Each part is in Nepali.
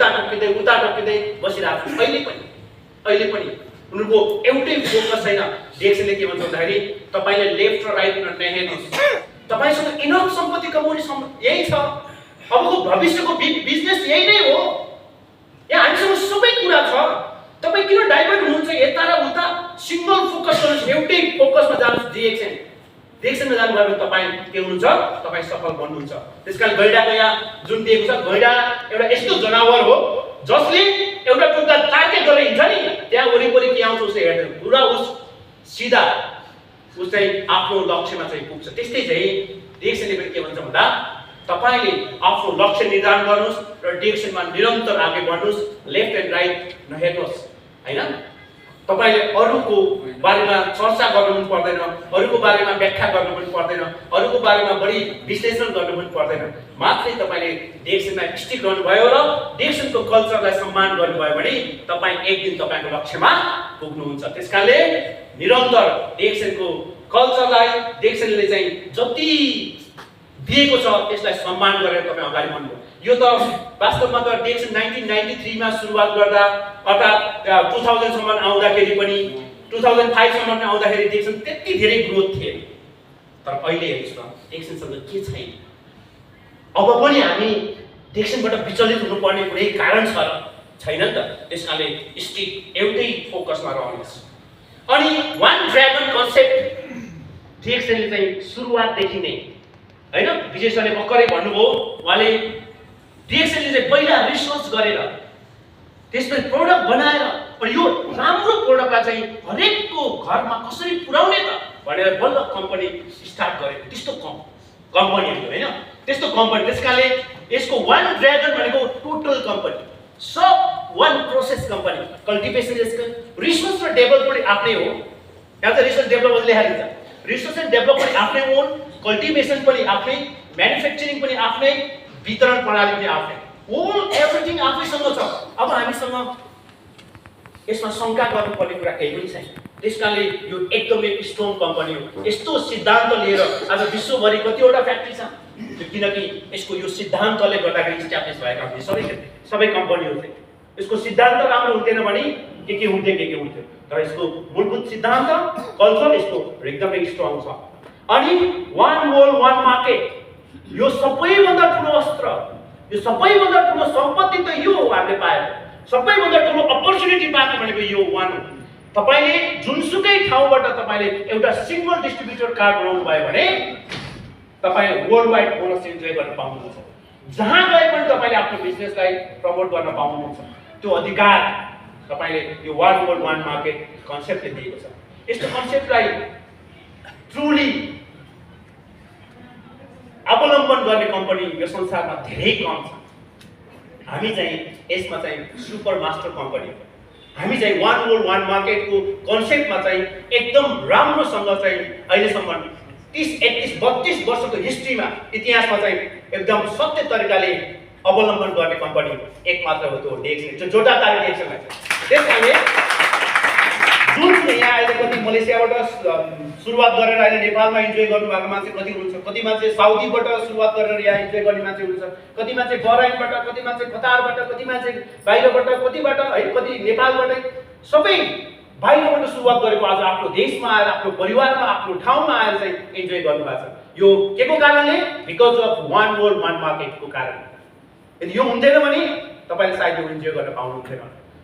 उता टक्किँदै बसिरहेको छु। अहिले पनि उनीहरूको एउटै फोकस छैन। डिएक्सनले के भन्छ भन्दाखेरि तपाईले लेफ्ट र राइट नहेर्नुहोस्, तपाईसँग इनफ सम्पत्ति कमाउने यही छ, अबको भविष्यको बिजनेस यही नै हो। यहाँ हामीसँग सबै कुरा छ, तपाईँ किन डाइभर्ट हुनुहुन्छ यता र उता? सिंगल फोकस गर्नुहोस्, एउटै फोकसमा जानुहोस्। डिएक्सनमा जानुभयो भने तपाईँ के हुनुहुन्छ? तपाईँ सफल बन्नुहुन्छ। त्यसकारण गैंडाको यहाँ जुन दिएको छ, गैंडा एउटा यस्तो जनावर हो जसले एउटा टुक्रा टार्गेट गरेर हिँड्छ नि, त्यहाँ वरिपरि के आउँछ उसले हेर्दैन, पुरा उस सिधा उस चाहिँ आफ्नो लक्ष्यमा चाहिँ पुग्छ। त्यस्तै चाहिँ डिएक्सनले पनि के भन्छ भन्दा तपाईले आफ्नो लक्ष्य निर्धारण गर्नुहोस् र डिरेक्सनमा निरन्तर अगाडि बढ्नुहोस्, लेफ्ट एन्ड राइट नहेर्नुहोस् हैन। तपाईले अरूको बारेमा चर्चा गर्नु पनि पर्दैन, अरूको बारेमा व्याख्या गर्नु पनि पर्दैन, अरूको बारेमा बढी विश्लेषण गर्नु पनि पर्दैन। मात्रै तपाईले डिरेक्सनमा स्टिक गर्नुभयो र डिरेक्सनको कल्चरलाई सम्मान गर्नुभयो भने तपाई एक दिन तपाईको लक्ष्यमा पुग्नुहुन्छ। त्यसकारणले निरन्तर डिरेक्सनको कल्चरलाई डिरेक्सनले चाहिँ जति दिएको छ त्यसलाई सम्मान गरेर तपाईं अगाडि बढ्नु। यो त वास्तवमा त डिरेक्सन 1993 मा सुरुवात गर्दा अर्थात् 2000 सम्म आउँदाखेरि पनि 2005 सम्म आउँदाखेरि डिरेक्सन त्यति धेरै ग्रोथ थिएन। तर अहिले हेर्नुस् न डिरेक्सनसँग के छैन। अब पनि हामी डिरेक्सनबाट विचलित हुनुपर्ने कुनै कारण छैन नि त। त्यसकारणले स्टिक एउटै फोकसमा रहनुहोस्। अनि वान ड्र्यागन कन्सेप्ट डिरेक्सनले चाहिँ सुरुवातदेखि नै हैन, विजय सरले भर्खरै भन्नुभयो, उहाँले डिरेक्सनले चाहिँ पहिला रिसर्च गरेर त्यसपछि प्रोडक्ट बनाएर अनि यो राम्रो प्रोडक्टलाई चाहिँ हरेकको घरमा कसरी पुर्याउने त भनेर बल्ल कम्पनी स्टार्ट गरेको। त्यस्तो कम्पनीहरु हैन, त्यस्तो कम्पनी। त्यसकारणले यसको वान ड्र्यागन भनेको टोटल कम्पनी, सब वान प्रोसेस कम्पनी। कल्टिभेसन यसको रिसर्च र डेभलप पनि आफ्नै हो। यहाँ चाहिँ रिसर्च डेभलप लेखेको छ, रिसर्च एन्ड डेभलप पनि आफ्नै हो, कल्टिभेसन पनि आफ्नै, म्यानुफ्याक्चरिङ पनि आफ्नै, वितरण प्रणाली पनि आफ्नै, होल एभ्रिथिङ आफैसँग छ। अब हामीसँग यसमा शंका गर्नुपर्ने कुरा केही पनि छैन। त्यसकारणले यो एकदमै स्ट्रङ कम्पनी हो। यस्तो सिद्धान्त लिएर आज विश्वभरि कतिवटा फ्याक्ट्री छ, किनकि यसको यो सिद्धान्तले गर्दाखेरि इस्टाब्लिश भएका हुन् सबै कम्पनीहरु चाहिँ। यसको सिद्धान्त राम्रो हुन्थेन भने के हुन्थ्यो, तर यसको मूलभूत सिद्धान्त कल्चर यसको एकदमै स्ट्रङ छ। अनि वान वर्ल्ड वान मार्केट, यो सबैभन्दा ठुलो अस्त्र, यो सबैभन्दा ठुलो सम्पत्ति त यो हो हामीले पाएको। सबैभन्दा ठुलो अपर्च्युनिटी पाएको भनेको यो वान हो। तपाईले जुनसुकै ठाउँबाट तपाईले एउटा सिंगल डिस्ट्रिब्युटर कार्ड बनाउनु भयो भने तपाई वर्ल्ड वाइड बोनस इन्जोय गर्न पाउनुहुन्छ। जहाँ गए पनि तपाईले आफ्नो बिजनेसलाई प्रमोट गर्न पाउनुहुन्छ। त्यो अधिकार तपाईले यो वान वर्ल्ड वान मार्केट कन्सेप्टले दिएको छ। यस्तो कन्सेप्टलाई ट्रुली अवलम्बन गर्ने कम्पनी यो संसारमा धेरै कम छ। हामी चाहिँ यसमा चाहिँ सुपर मास्टर कम्पनी हो। हामी चाहिँ वान वर्ल्ड वान मार्केटको कन्सेप्टमा चाहिँ एकदम राम्रोसँग चाहिँ अहिलेसम्म 30-32 वर्षको हिस्ट्रीमा इतिहासमा चाहिँ एकदम सत्य तरिकाले अवलम्बन गर्ने कम्पनी एक मात्र हो, त्यो डिएक्सन, जोटातारी डिएक्सनलाई। त्यसकारणले जुन यहाँ अहिले कति मलेसियाबाट सुरुवात गरेर अहिले नेपालमा इन्जोय गर्नुभएको मान्छे कति हुनुहुन्छ, कति मान्छे साउदीबाट सुरुवात गरेर यहाँ इन्जोय गर्ने मान्छे हुनुहुन्छ, कति मान्छे बहराइनबाट, कति मान्छे कतारबाट, कति मान्छे बाहिरबाट, कतिबाट है, कति नेपालबाट, सबै बाहिरबाट सुरुवात गरेको आज आफ्नो देशमा आएर, आफ्नो परिवारमा, आफ्नो ठाउँमा आएर चाहिँ इन्जोय गर्नुभएको छ। यो के को कारणले? Because of one world one मार्केटको कारण। यदि यो हुन्थेन भने तपाईले सायद यो इन्जोय गर्न पाउनुहुन्थेन।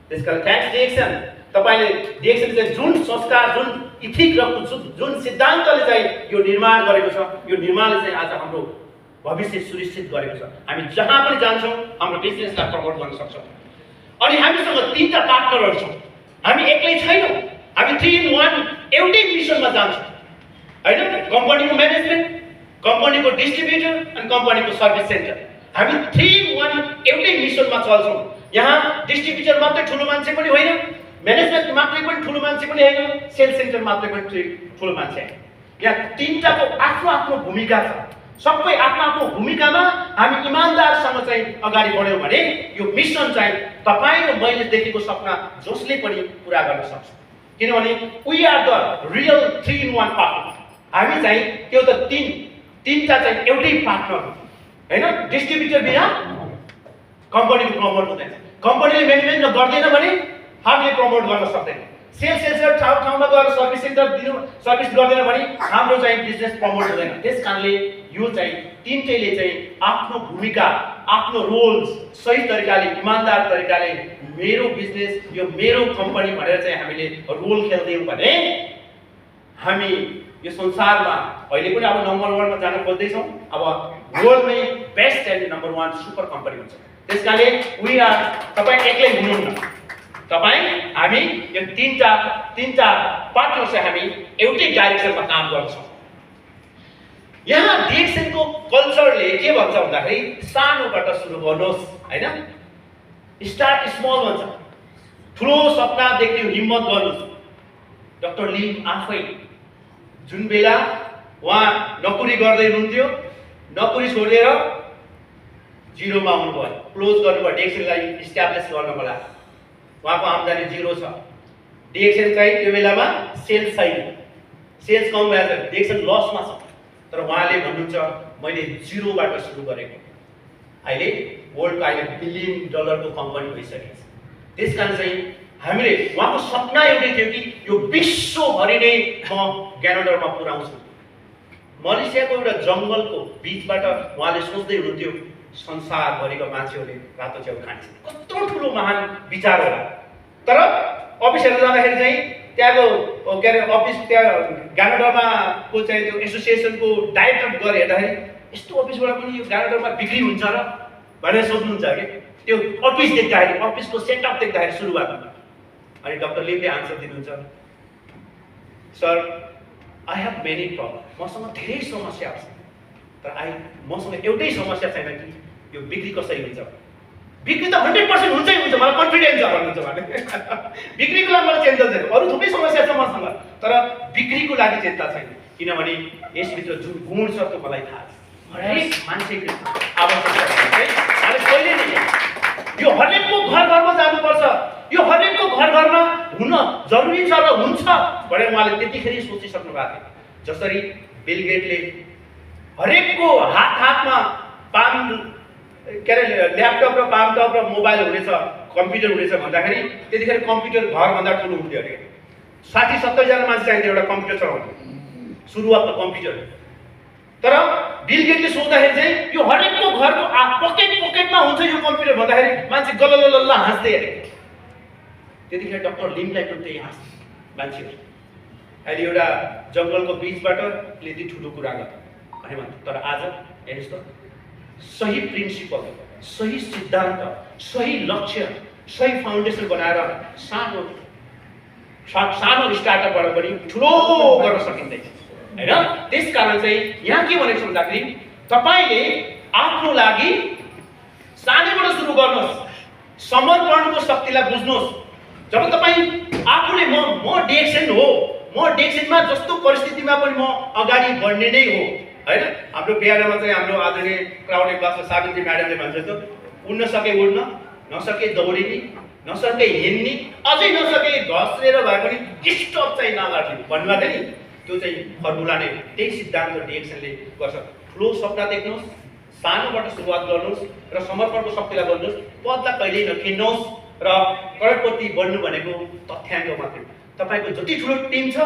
त्यसकारण थ्याङ्क्स डिएक्सन, तपाईले डिएक्सनले चाहिँ जुन संस्कार, जुन इथिक र जुन सिद्धान्तले चाहिँ यो निर्माण गरेको छ, यो निर्माणले चाहिँ आज हाम्रो भविष्य सुनिश्चित गरेको छ। हामी जहाँ पनि जान्छौँ हाम्रो बिजनेसलाई प्रमोट गर्न सक्छौँ। अनि हामीसँग तीनटा पार्टनरहरू छौँ, हामी एक्लै छैनौँ, हामी 3 in 1 एउटै मिसनमा जान्छौँ हैन। कम्पनीको म्यानेजमेन्ट, कम्पनीको डिस्ट्रिब्युटर अनि कम्पनीको सर्भिस सेन्टर, हामी 3 in 1 एउटै मिसनमा चल्छौँ। यहाँ डिस्ट्रिब्युटर मात्रै ठुलो मान्छे पनि होइन, म्यानेजमेन्ट मात्रै पनि ठुलो मान्छे पनि होइन, सेल्स सेन्टर मात्रै पनि ठुलो मान्छे होइन। यहाँ तीनटाको आफ्नो आफ्नो भूमिका छ। सबै आफ्नो आफ्नो भूमिकामा हामी इमानदारसँग चाहिँ अगाडि बढ्यौँ भने यो मिसन चाहिँ तपाईँ र मैले देखेको सपना जसले पनि पुरा गर्न सक्छ। किनभने we are the real 3 in 1 partner. हामी चाहिँ त्यो त तीनटा चाहिँ एउटै पार्टनर हैन। डिस्ट्रिब्युटर बिना कम्पनीको प्रमोट हुँदैन, कम्पनीले मेन्टेन गर्दैन भने हामीले प्रमोट गर्न सक्दैन। सेल्स ठाउँमा गएर सर्भिस सेन्टर सर्भिस गर्दैन भने हाम्रो चाहिँ बिजनेस प्रमोट हुँदैन। त्यसकारणले यो चाहिँ तिनटैले चाहिँ आफ्नो भूमिका, आफ्नो रोल्स सही तरिकाले, इमानदार तरिकाले मेरो बिजनेस यो मेरो कम्पनी भनेर चाहिँ हामीले रोल खेल्दैछौँ भने हामी यो संसारमा अहिले पनि अब नम्बर 1 मा जान खोज्दैछौँ। अब वर्ल्डमै best and number 1 super company हुन्छ। त्यसकारणले वी आर, तपाईँ एक्लै हुनुहुन्न, तपाईँ हामी यो तीनटा पार्टनर चाहिँ हामी एउटै डाइरेक्सनमा काम गर्छौँ। यहाँ डिएक्सएनको कल्चरले के भन्छ भन्दाखेरि सानोबाट सुरु गर्नुहोस् हैन, स्टार्ट स्मल भन्छ, ठुलो सपना देख्ने हिम्मत गर्नुहोस्। डाक्टर लिम आफै जुन बेला उहाँ नोकरी गर्दै हुनुहुन्थ्यो, नोकरी छोडेर जिरोमा आउनुभयो, क्लोज गर्नुभयो डिएक्सएनलाई इस्टाब्लिस गर्नको लागि। उहाँको आम्दानी 0 छ। डिएक्सएन चाहिँ त्यो बेलामा सेल्स छैन, सेल्स कम भएछ, डिएक्सएन लसमा छ। तर उहाँले भन्नुहुन्छ मैले 0 बाट सुरु गरेको, अहिले वर्ल्डको अहिले $1 बिलियन कम्पनी भइसकेको छ। त्यसकारण चाहिँ हामीले उहाँको सपना एउटै थियो कि यो विश्वभरि नै म क्यानाडामा पुर्याउँछु। मलेसियाको एउटा जङ्गलको बिचबाट उहाँले सोच्दै हुनुहुन्थ्यो संसारभरिको मान्छेहरूले रातो च्याउ खान्छ। कत्रो ठुलो महान विचार होला। तर अफिस हेर्न जाँदाखेरि चाहिँ त्यहाँको के अरे अफिस त्यहाँ क्यानाडामा को चाहिँ त्यो एसोसिएसनको डाइरेक्टर गएर हेर्दाखेरि यस्तो अफिसबाट पनि यो क्यानाडामा बिक्री हुन्छ र भनेर सोध्नुहुन्छ कि त्यो अफिस देख्दाखेरि, अफिसको सेटअप देख्दाखेरि सुरुवातमा। अनि डाक्टर लिमले आन्सर दिनुहुन्छ, sir I have many problem, मसँग धेरै समस्या छ, तर मसँग एउटै समस्या छैन कि यो बिक्री कसरी हुन्छ। बिक्री त 100% हुन्छै हुन्छ, मलाई कन्फिडेन्स छ भन्नुहुन्छ भने बिक्रीको लागि मलाई चिन्ता छैन, अरू थुप्रै समस्या छ मसँग, तर बिक्रीको लागि चिन्ता छैन, किनभने यसभित्र जुन गुण छ त्यो मलाई थाहा छ। हरेक मान्छेको आवश्यकता छ। अनि कहिले नि यो हरेकको घर घरमा जानुपर्छ, यो हरेकको घर घरमा हुन जरुरी छ र हुन्छ भनेर उहाँले त्यतिखेर सोचिसक्नु भएको थियो। जसरी बिल गेटले हरेकको हातमा के अरे ल्यापटप र पामटप र मोबाइल हुनेछ, कम्प्युटर हुनेछ भन्दाखेरि त्यतिखेर कम्प्युटर घरभन्दा ठुलो हुन्थ्यो अरे। 60-70 जना मान्छे चाहिन्थ्यो एउटा कम्प्युटर चलाउनु, सुरुवातमा कम्प्युटर। तर बिल गेटले सोच्दाखेरि चाहिँ यो हरेकको घरको पकेटमा हुन्छ यो कम्प्युटर भन्दाखेरि मान्छे गललल्ल हाँस्दै अरे। त्यतिखेर डाक्टर लिमलाई पनि त्यही हाँस्थे मान्छेहरू। अहिले एउटा जङ्गलको बिचबाट यति ठुलो कुरा गर्ने भने, तर आज हेर्नुहोस् त, सही प्रिन्सिपल, सही सिद्धान्त, सही लक्ष्य, सही फाउन्डेसन बनाएर सानो स्टार्टअपबाट पनि ठुलो गर्न सकिँदैछ हैन। त्यसकारण चाहिँ यहाँ के भनेको छ भन्दाखेरि तपाईले आफ्नो लागि सानैबाट सुरु गर्नुहोस्, समर्पणको शक्तिलाई बुझ्नुहोस्। जब तपाईँ आफूले म डिएक्सन हो, म डिएक्सनमा जस्तो परिस्थितिमा पनि म अगाडि बढ्ने नै हो हैन। हाम्रो बिहारमा चाहिँ हाम्रो आदरणीय क्राउड क्लासको सावित्री म्याडमले भन्छ जस्तो उड्न सके उड्न, नसके दौडिने, नसके हिँड्ने, अझै नसके घस्रेर भए पनि स्टप चाहिँ नगर्ने भन्नुभएको थियो नि, त्यो चाहिँ फर्मुला नै हो। त्यही सिद्धान्त डिएक्सनले गर्छ। ठुलो सपना देख्नुहोस्, सानोबाट सुरुवात गर्नुहोस् र समर्पणको शक्तिलाई गर्नुहोस्। पदलाई कहिल्यै नकिन्नुहोस् र करोडपति बन्नु भनेको तथ्याङ्क मात्रै। तपाईको जति ठुलो टिम छ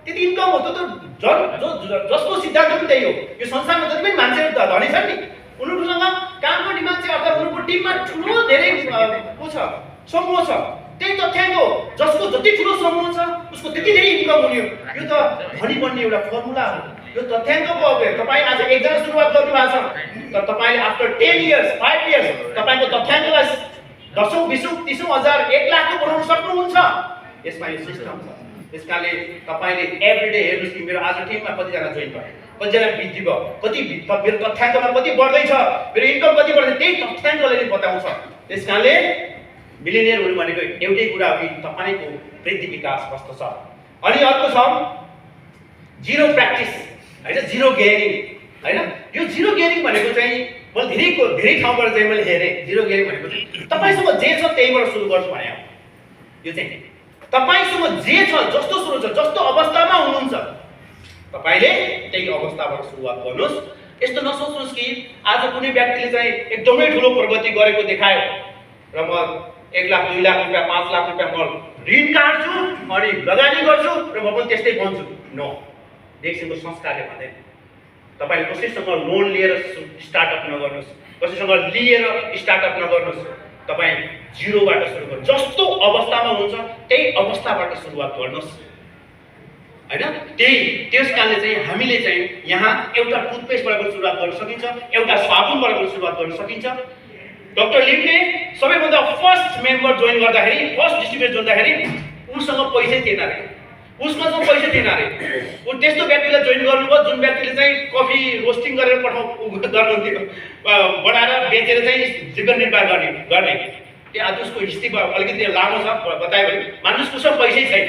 त्यति इन्कम हो। त जसको सिद्धान्त पनि त्यही हो। यो संसारमा जति पनि मान्छेहरू धनी छन् नि, उनीहरूसँग काम गर्ने मान्छे अथवा उनीहरूको टिममा ठुलो धेरै को छ, समूह छ, त्यही तथ्याङ्क हो। जसको जति ठुलो समूह छ उसको त्यति धेरै इन्कम हुने हो। यो त धनी बन्ने एउटा फर्मुला हो। यो तथ्याङ्कको हो। तपाईँ आज एकजना सुरुवात गर्नुभएको छ, तर तपाईँले आफ्टर 10 इयर्स 5 इयर्स तपाईँको तथ्याङ्कलाई 10औं 20औं 30औं हजार 1 लाखको बनाउन सक्नुहुन्छ। यसमा यो सिस्टम छ। त्यसकारणले तपाईँले एभ्रीडे हेर्नुहोस् कि मेरो आज टिममा कतिजना जोइन भयो, कतिजना वृद्धि भयो, कति मेरो तथ्याङ्कमा कति बढ्दैछ, मेरो इन्कम कति बढ्दैछ, त्यही तथ्याङ्कले नै बताउँछ। त्यसकारणले मिलिनियर हुनु भनेको एउटै कुरा हो कि तपाईँको वृद्धि विकास कस्तो छ। अनि अर्को छ जिरो प्र्याक्टिस हैन, जिरो गेयरिङ हैन। यो जिरो गेयरिङ भनेको चाहिँ मैले धेरै ठाउँबाट चाहिँ मैले हेरेँ। जिरो गेयरिङ भनेको चाहिँ तपाईँसँग जे छ त्यहीबाट सुरु गर्छु भने हो। यो चाहिँ तपाईसँग जे छ, जस्तो सुरु छ, जस्तो अवस्थामा हुनुहुन्छ तपाईले त्यही अवस्थाबाट सुरुवात गर्नुहोस्। यस्तो नसोच्नुहोस् कि आज कुनै व्यक्तिले चाहिँ एकदमै ठुलो प्रगति गरेको देखायो र म 1 लाख 2 लाख रुपैयाँ 5 लाख रुपैयाँ म ऋण काट्छु अनि लगानी गर्छु र म पनि त्यस्तै बन्छु। नो, डेक्सनको संस्कारले भन्दैन। तपाईले कसैसँग लोन लिएर स्टार्टअप नगर्नुस्, कसैसँग लिएर स्टार्टअप नगर्नुस्। तपाईँ जिरोबाट सुरु गर्नु। जस्तो अवस्थामा हुन्छ त्यही अवस्थाबाट सुरुवात गर्नुस्, हैन? त्यस कारणले चाहिँ हामीले चाहिँ यहाँ एउटा टुथपेस्टबाट पनि सुरुवात गर्न सकिन्छ, एउटा साबुनबाट पनि सुरुवात गर्न सकिन्छ। डाक्टर लिमले सबैभन्दा फर्स्ट मेम्बर जोइन गर्दाखेरि, फर्स्ट डिस्ट्रिब्युटर जोइन्दाखेरि उसँग पैसै थिएन रे, उसमा चाहिँ पैसा थिएन रे। उ त्यस्तो व्यक्तिलाई जोइन गर्नुभयो जुन व्यक्तिले चाहिँ कफी रोस्टिङ गरेर गर्नुहुन्थ्यो, बनाएर बेचेर चाहिँ जीवन निर्वाह गर्ने। त्यो आज उसको हिस्ट्री अलिकति लामो छ, बतायो भने मानिस उसँग पैसै छैन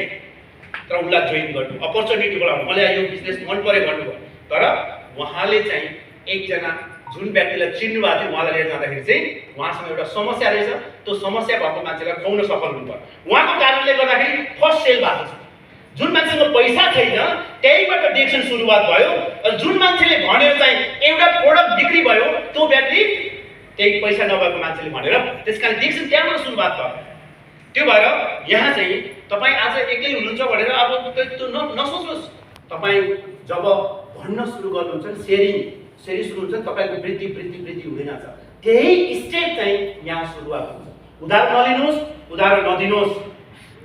तर उसलाई जोइन गर्नु, अपर्च्युनिटी बोलाउनु, मलाई यो बिजनेस मन पऱ्यो भन्नुभयो। तर उहाँले चाहिँ एकजना जुन व्यक्तिलाई चिन्नुभएको थियो उहाँलाई लिएर जाँदाखेरि चाहिँ उहाँसँग एउटा समस्या रहेछ, त्यो समस्या भएको मान्छेलाई खुवाउन सफल हुनुपर्छ। उहाँको कारणले गर्दाखेरि फर्स्ट सेल भएको छ। जुन मान्छेको पैसा छैन त्यहीबाट डेक्सन सुरुवात भयो, र जुन मान्छेले भनेर चाहिँ एउटा प्रोडक्ट बिक्री भयो त्यो व्यक्ति त्यही पैसा नभएको मान्छेले भनेर, त्यसकारण डेक्सन त्यहाँबाट सुरुवात भयो। त्यो भएर यहाँ चाहिँ तपाईँ आज एक्लै हुनुहुन्छ भनेर अब त्यो नसोच्नुहोस्। तपाईँ जब भन्न सुरु गर्नुहुन्छ सेयरिङ सुरु हुन्छ, तपाईँको वृद्धि हुँदै जान्छ। त्यही स्टेप चाहिँ यहाँ सुरुवात हुन्छ। उधार नलिनुहोस्, उधार नदिनुहोस्।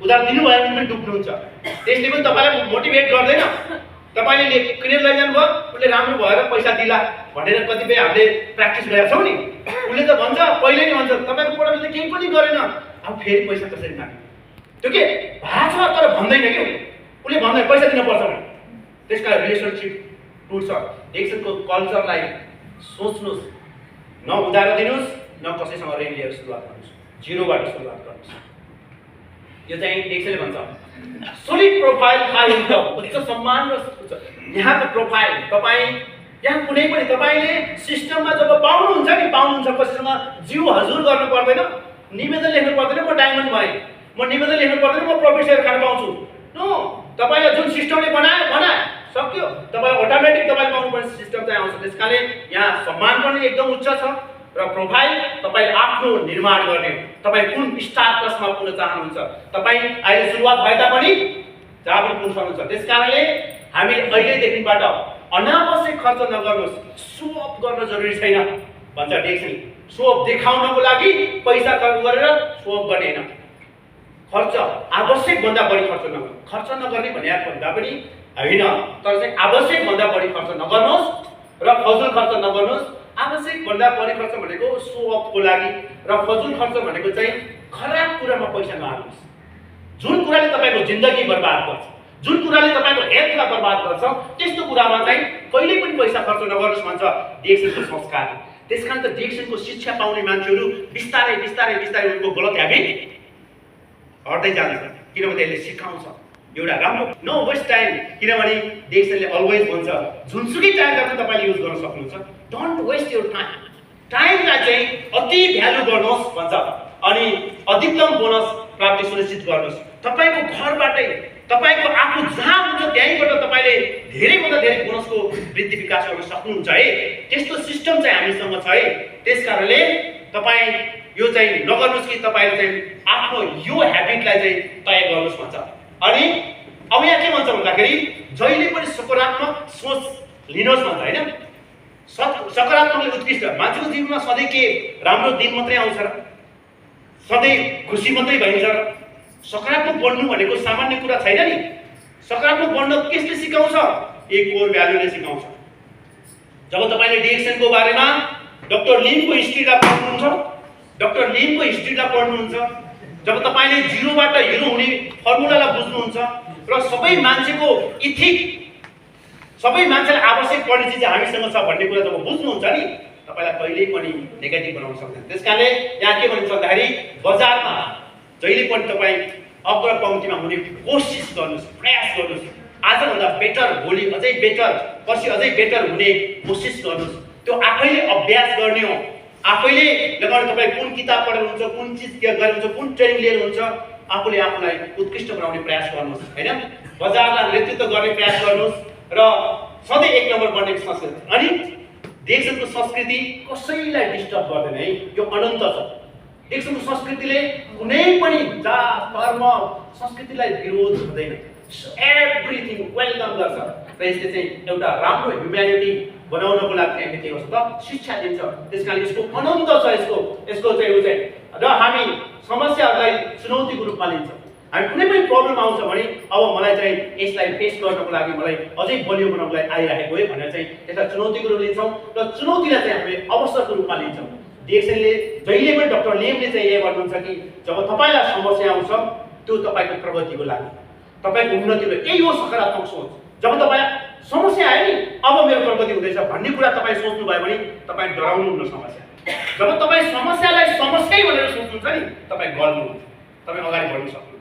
उधार दिनुभयो भने पनि डुब्नुहुन्छ। त्यसले पनि तपाईँलाई मोटिभेट गर्दैन। तपाईँले किनेर लैजानु भयो, उसले राम्रो भएर पैसा दिला भनेर कतिपय हामीले प्र्याक्टिस गरेका छौँ नि। उसले त भन्छ, पहिले नै भन्छ तपाईँको प्रोडक्टले त केही पनि गरेन, अब फेरि पैसा कसरी माग्ने? त्यो के भएको छ तर भन्दैन क्या, उसले भन्दैन पैसा दिनुपर्छ भने। त्यसकारण रिलेसनसिप टुट्छ। डेक्सनको कल्चरलाई सोच्नुहोस्, न उधारो दिनुहोस्, न कसैसँग ऋण लिएर सुरुवात गर्नुहोस्, जिरोबाट सुरुवात गर्नुहोस्। यो चाहिँ डेक्सनले भन्छ सोलिड प्रोफाइल, हाई इन्कम, उच्च सम्मान र यहाँको प्रोफाइल। तपाईँ यहाँ कुनै पनि तपाईँले सिस्टममा जब पाउनुहुन्छ कसैसँग जिउ हजुर गर्नु पर्दैन, निवेदन लेख्नु पर्दैन म डायमन्ड भएँ, म निवेदन लेख्नु पर्दैन म प्रोफेसर खान पाउँछु। नो, तपाईँलाई जुन सिस्टमले बनायो सक्यो। तपाईँलाई अटोमेटिक तपाईँले पाउनुपर्ने सिस्टम चाहिँ आउँछ। त्यसकारणले यहाँ सम्मान पनि एकदम उच्च छ र प्रोफाइल तपाईँले आफ्नो निर्माण गर्ने। तपाईँ कुन स्टाटसमा पुग्न चाहनुहुन्छ, तपाईँ अहिले सुरुवात भए तापनि जहाँ पनि पुग्न सक्नुहुन्छ। त्यसकारणले हामीले अहिलेदेखिबाट अनावश्यक खर्च नगर्नुहोस्। सो अफ गर्न जरुरी छैन भन्छ डेक्सन। सो अफ देखाउनको लागि पैसा खर्च गरेर सो अफ गर्ने होइन। खर्च आवश्यक भन्दा बढी खर्च नगर्नु। खर्च नगर्ने भने भन्दा पनि होइन, तर चाहिँ आवश्यक भन्दा बढी खर्च नगर्नुहोस् र फजुल खर्च नगर्नुहोस्। आवश्यक भन्दा बढी खर्च भनेको सो अफको लागि र फजुल खर्च भनेको चाहिँ खराब कुरामा पैसा नहाल्नुहोस्। जुन कुराले तपाईँको जिन्दगी बर्बाद गर्छ, जुन कुराले तपाईँको हेल्थलाई बर्बाद गर्छ, त्यस्तो कुरामा चाहिँ कहिल्यै पनि पैसा खर्च नगर्नुहोस् भन्छ डेक्सनको संस्कार। त्यसकारण त डेक्सनको शिक्षा पाउने मान्छेहरू बिस्तारै उनको गलत ह्याबिट हट्दै जान्छ, किनभने यसले सिकाउँछ एउटा राम्रो नो वेस्ट टाइम। किनभने डेक्सनले अलवेज भन्छ जुनसुकै टाइमलाई पनि तपाईँले युज गर्न सक्नुहुन्छ। Don't waste your time. टाइमलाई चाहिँ अति भ्यालु गर्नुहोस् भन्छ अनि अधिकतम बोनस प्राप्ति सुनिश्चित गर्नुहोस्। तपाईँको घरबाटै तपाईँको आफू जहाँ हुन्छ त्यहीँबाट तपाईँले धेरैभन्दा धेरै बोनसको वृद्धि विकास गर्न सक्नुहुन्छ है। त्यस्तो सिस्टम चाहिँ हामीसँग छ है। त्यसकारणले तपाईँ यो चाहिँ नगर्नुहोस् कि तपाईँले चाहिँ आफ्नो यो ह्याबिटलाई चाहिँ तय गर्नुहोस् भन्छ। अनि अब यहाँ के भन्छ भन्दाखेरि जहिले पनि सकारात्मक सोच लिनुहोस् भन्छ होइन। सकारात्मकले उत्कृष्ट। मान्छेको जीवनमा सधैँ के राम्रो दिन मात्रै आउँछ र सधैँ खुसी मात्रै भइन्छ र सकारात्मक बन्नु भनेको सामान्य कुरा छैन नि। सकारात्मक बन्न कसले सिकाउँछ? एक कोर भ्यालुले सिकाउँछ। जब तपाईँले डेक्सनको बारेमा डाक्टर लिमको हिस्ट्रीलाई पढ्नुहुन्छ, जब तपाईँले जिरोबाट हिरो हुने फर्मुलालाई बुझ्नुहुन्छ र सबै मान्छेको इथिक, सबै मान्छेलाई आवश्यक पर्ने चिज हामीसँग छ भन्ने कुरा जब बुझ्नुहुन्छ नि, तपाईँलाई कहिल्यै पनि नेगेटिभ बनाउन सक्दैन। त्यसकारणले यहाँ के भन्छ भन्दाखेरि बजारमा जहिले पनि तपाईँ अग्र पङ्क्तिमा हुने कोसिस गर्नुहोस्, प्रयास गर्नुहोस्। आजभन्दा बेटर, भोलि अझै बेटर, पर्सि अझै बेटर हुने कोसिस गर्नुहोस्। त्यो आफैले अभ्यास गर्ने हो। आफैले लगाउने तपाईँ कुन किताब पढेर हुन्छ, कुन चिज गर्नुहुन्छ, कुन ट्रेनिङ लिएर हुन्छ, आफूले आफूलाई उत्कृष्ट बनाउने प्रयास गर्नुहोस् होइन। बजारलाई नेतृत्व गर्ने प्रयास गर्नुहोस् र सधैँ एक नम्बर बन्ने संस्कृति। अनि डेक्सनको संस्कृति कसैलाई डिस्टर्ब गर्दैन है। यो अनन्त छ। डिक्सनको संस्कृतिले कुनै पनि जात धर्म संस्कृतिलाई विरोध गर्दैन, एभ्रिथिङ वेलकम गर्छ र यसले चाहिँ एउटा राम्रो ह्युम्यानिटी बनाउनको लागि हामीले के गर्छ त शिक्षा दिन्छ। त्यसकारण यसको अनन्त छ, यसको चाहिँ उ चाहिँ र हामी समस्याहरूलाई चुनौतीको रूपमा लिन्छौँ। हामी कुनै पनि प्रब्लम आउँछ भने अब मलाई चाहिँ यसलाई फेस गर्नको लागि मलाई अझै बलियो बनाउनको लागि आइरहेको है भनेर चाहिँ यसलाई चुनौतीको रूपमा लिन्छौँ र चुनौतीलाई चाहिँ हामीले अवसरको रूपमा लिन्छौँ। डिएक्सएनले जहिले पनि डाक्टर लेमले चाहिँ यही भन्नुहुन्छ कि जब तपाईँलाई समस्या आउँछ त्यो तपाईँको प्रगतिको लागि, तपाईँको उन्नतिको, यही हो सकारात्मक सोच। जब तपाईँ समस्या आयो नि अब मेरो प्रगति हुँदैछ भन्ने कुरा तपाईँ सोच्नुभयो भने तपाईँ डराउनुहुन्न समस्या। जब तपाईँ समस्यालाई समस्यै भनेर सोच्नुहुन्छ नि तपाईँ गर्नुहुन्छ, तपाईँ अगाडि बढ्न सक्नुहुन्छ।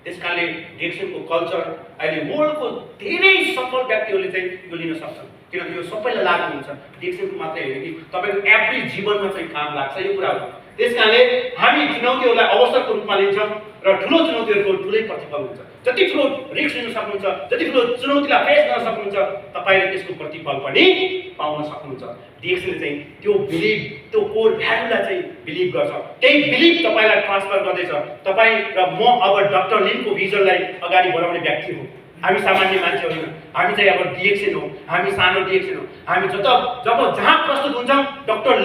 त्यसकारणले डिएक्सएनको कल्चर अहिले वर्ल्डको धेरै सफल व्यक्तिहरूले चाहिँ यो लिन सक्छन्, किनकि यो सबैलाई लागु हुन्छ। डिएक्सएनको मात्रै होइन कि तपाईँको एभ्री जीवनमा चाहिँ काम लाग्छ यो कुरा हो। त्यसकारणले हामी चुनौतीहरूलाई अवसरको रूपमा लिन्छौँ र ठुलो चुनौतीहरूको ठुलै प्रतिफल हुन्छ। जति ठुलो रिस्क लिन सक्नुहुन्छ, जति ठुलो चुनौतीलाई फेस गर्न सक्नुहुन्छ, तपाईँले त्यसको प्रतिफल पनि पाउन सक्नुहुन्छ। डिएक्सएनले चाहिँ त्यो बिलिभ, त्यो कोर भ्यालुलाई चाहिँ बिलिभ गर्छ, त्यही बिलिभ तपाईँलाई ट्रान्सफर गर्दैछ। तपाईँ र म अब डाक्टर लिमको भिजनलाई अगाडि बढाउने व्यक्ति हो। हामी सामान्य मान्छे होइन, हामी चाहिँ अब डिएक्सएन हो, हामी सानो डिएक्सएन हो। हामी जब जहाँ प्रस्तुत हुन्छौँ डाक्टर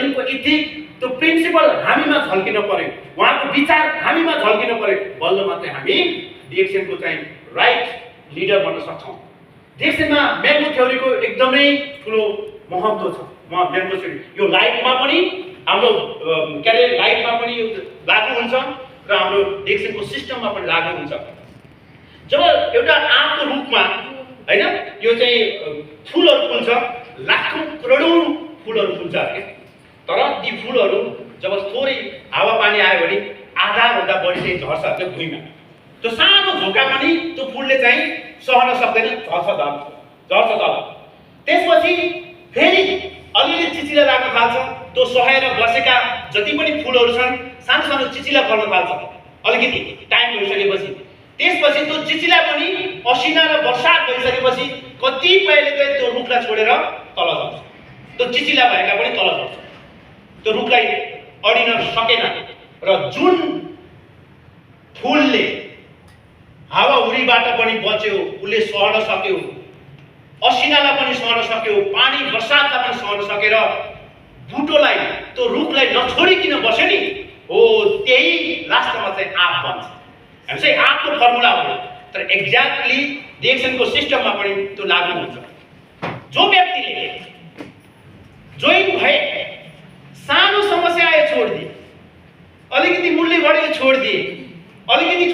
लिमको इथिक, त्यो प्रिन्सिपल हामीमा झल्किन पर्यो, उहाँको विचार हामीमा झल्किन पर्यो, बल्ल मात्रै हामी डिएक्सएनको चाहिँ राइट लिडर बन्न सक्छौँ। डिएक्सएनमा म्याङ्गो थ्योरीको एकदमै ठुलो महत्त्व छ। म्याङ्गो थ्योरी यो लाइफमा पनि हाम्रो के अरे लाइफमा पनि लागु हुन्छ र हाम्रो डिएक्सएनको सिस्टममा पनि लागु हुन्छ। जब एउटा आँपको रुखमा होइन यो चाहिँ फुलहरू फुल्छ, लाखौँ करोडौँ फुलहरू फुल्छ अरे, तर ती फुलहरू जब थोरै हावापानी आयो भने आधाभन्दा बढी चाहिँ झर्छ त्यो भुइँमा। त्यो सानो झोका पनि त्यो फुलले चाहिँ सहन सक्दैन, झर्छ तल। त्यसपछि फेरि अलिअलि चिचिला लाग्न थाल्छ, त्यो सहेर बसेका जति पनि फुलहरू छन् सानो सानो चिचिला पर्न थाल्छ अलिकति टाइम भइसकेपछि। त्यसपछि त्यो चिचिला पनि असिना र बर्सात भइसकेपछि कतिपयले चाहिँ त्यो रुखलाई छोडेर तल झर्छ, त्यो चिचिला भएका पनि तल झर्छ, त्यो रुखलाई अडिन सकेन। र जुन फुलले हावाहुरीबाट पनि बच्यो, उसले सहन सक्यो, असिनालाई पनि सहन सक्यो, पानी बर्सातलाई पनि सहन सकेर बुटोलाई त्यो रुखलाई नछोडिकन बस्यो नि, हो त्यही लास्टमा चाहिँ आँप बन्छ। हामी चाहिँ आँपको फर्मुला हो, तर एक्ज्याक्टली डिएक्सएनको सिस्टममा पनि त्यो लागु हुन्छ। जो व्यक्तिले जोइन भए, सानो समस्या आयो छोडिदिए, अलिकति मूल्य बढ्यो छोडिदिए, अलिकति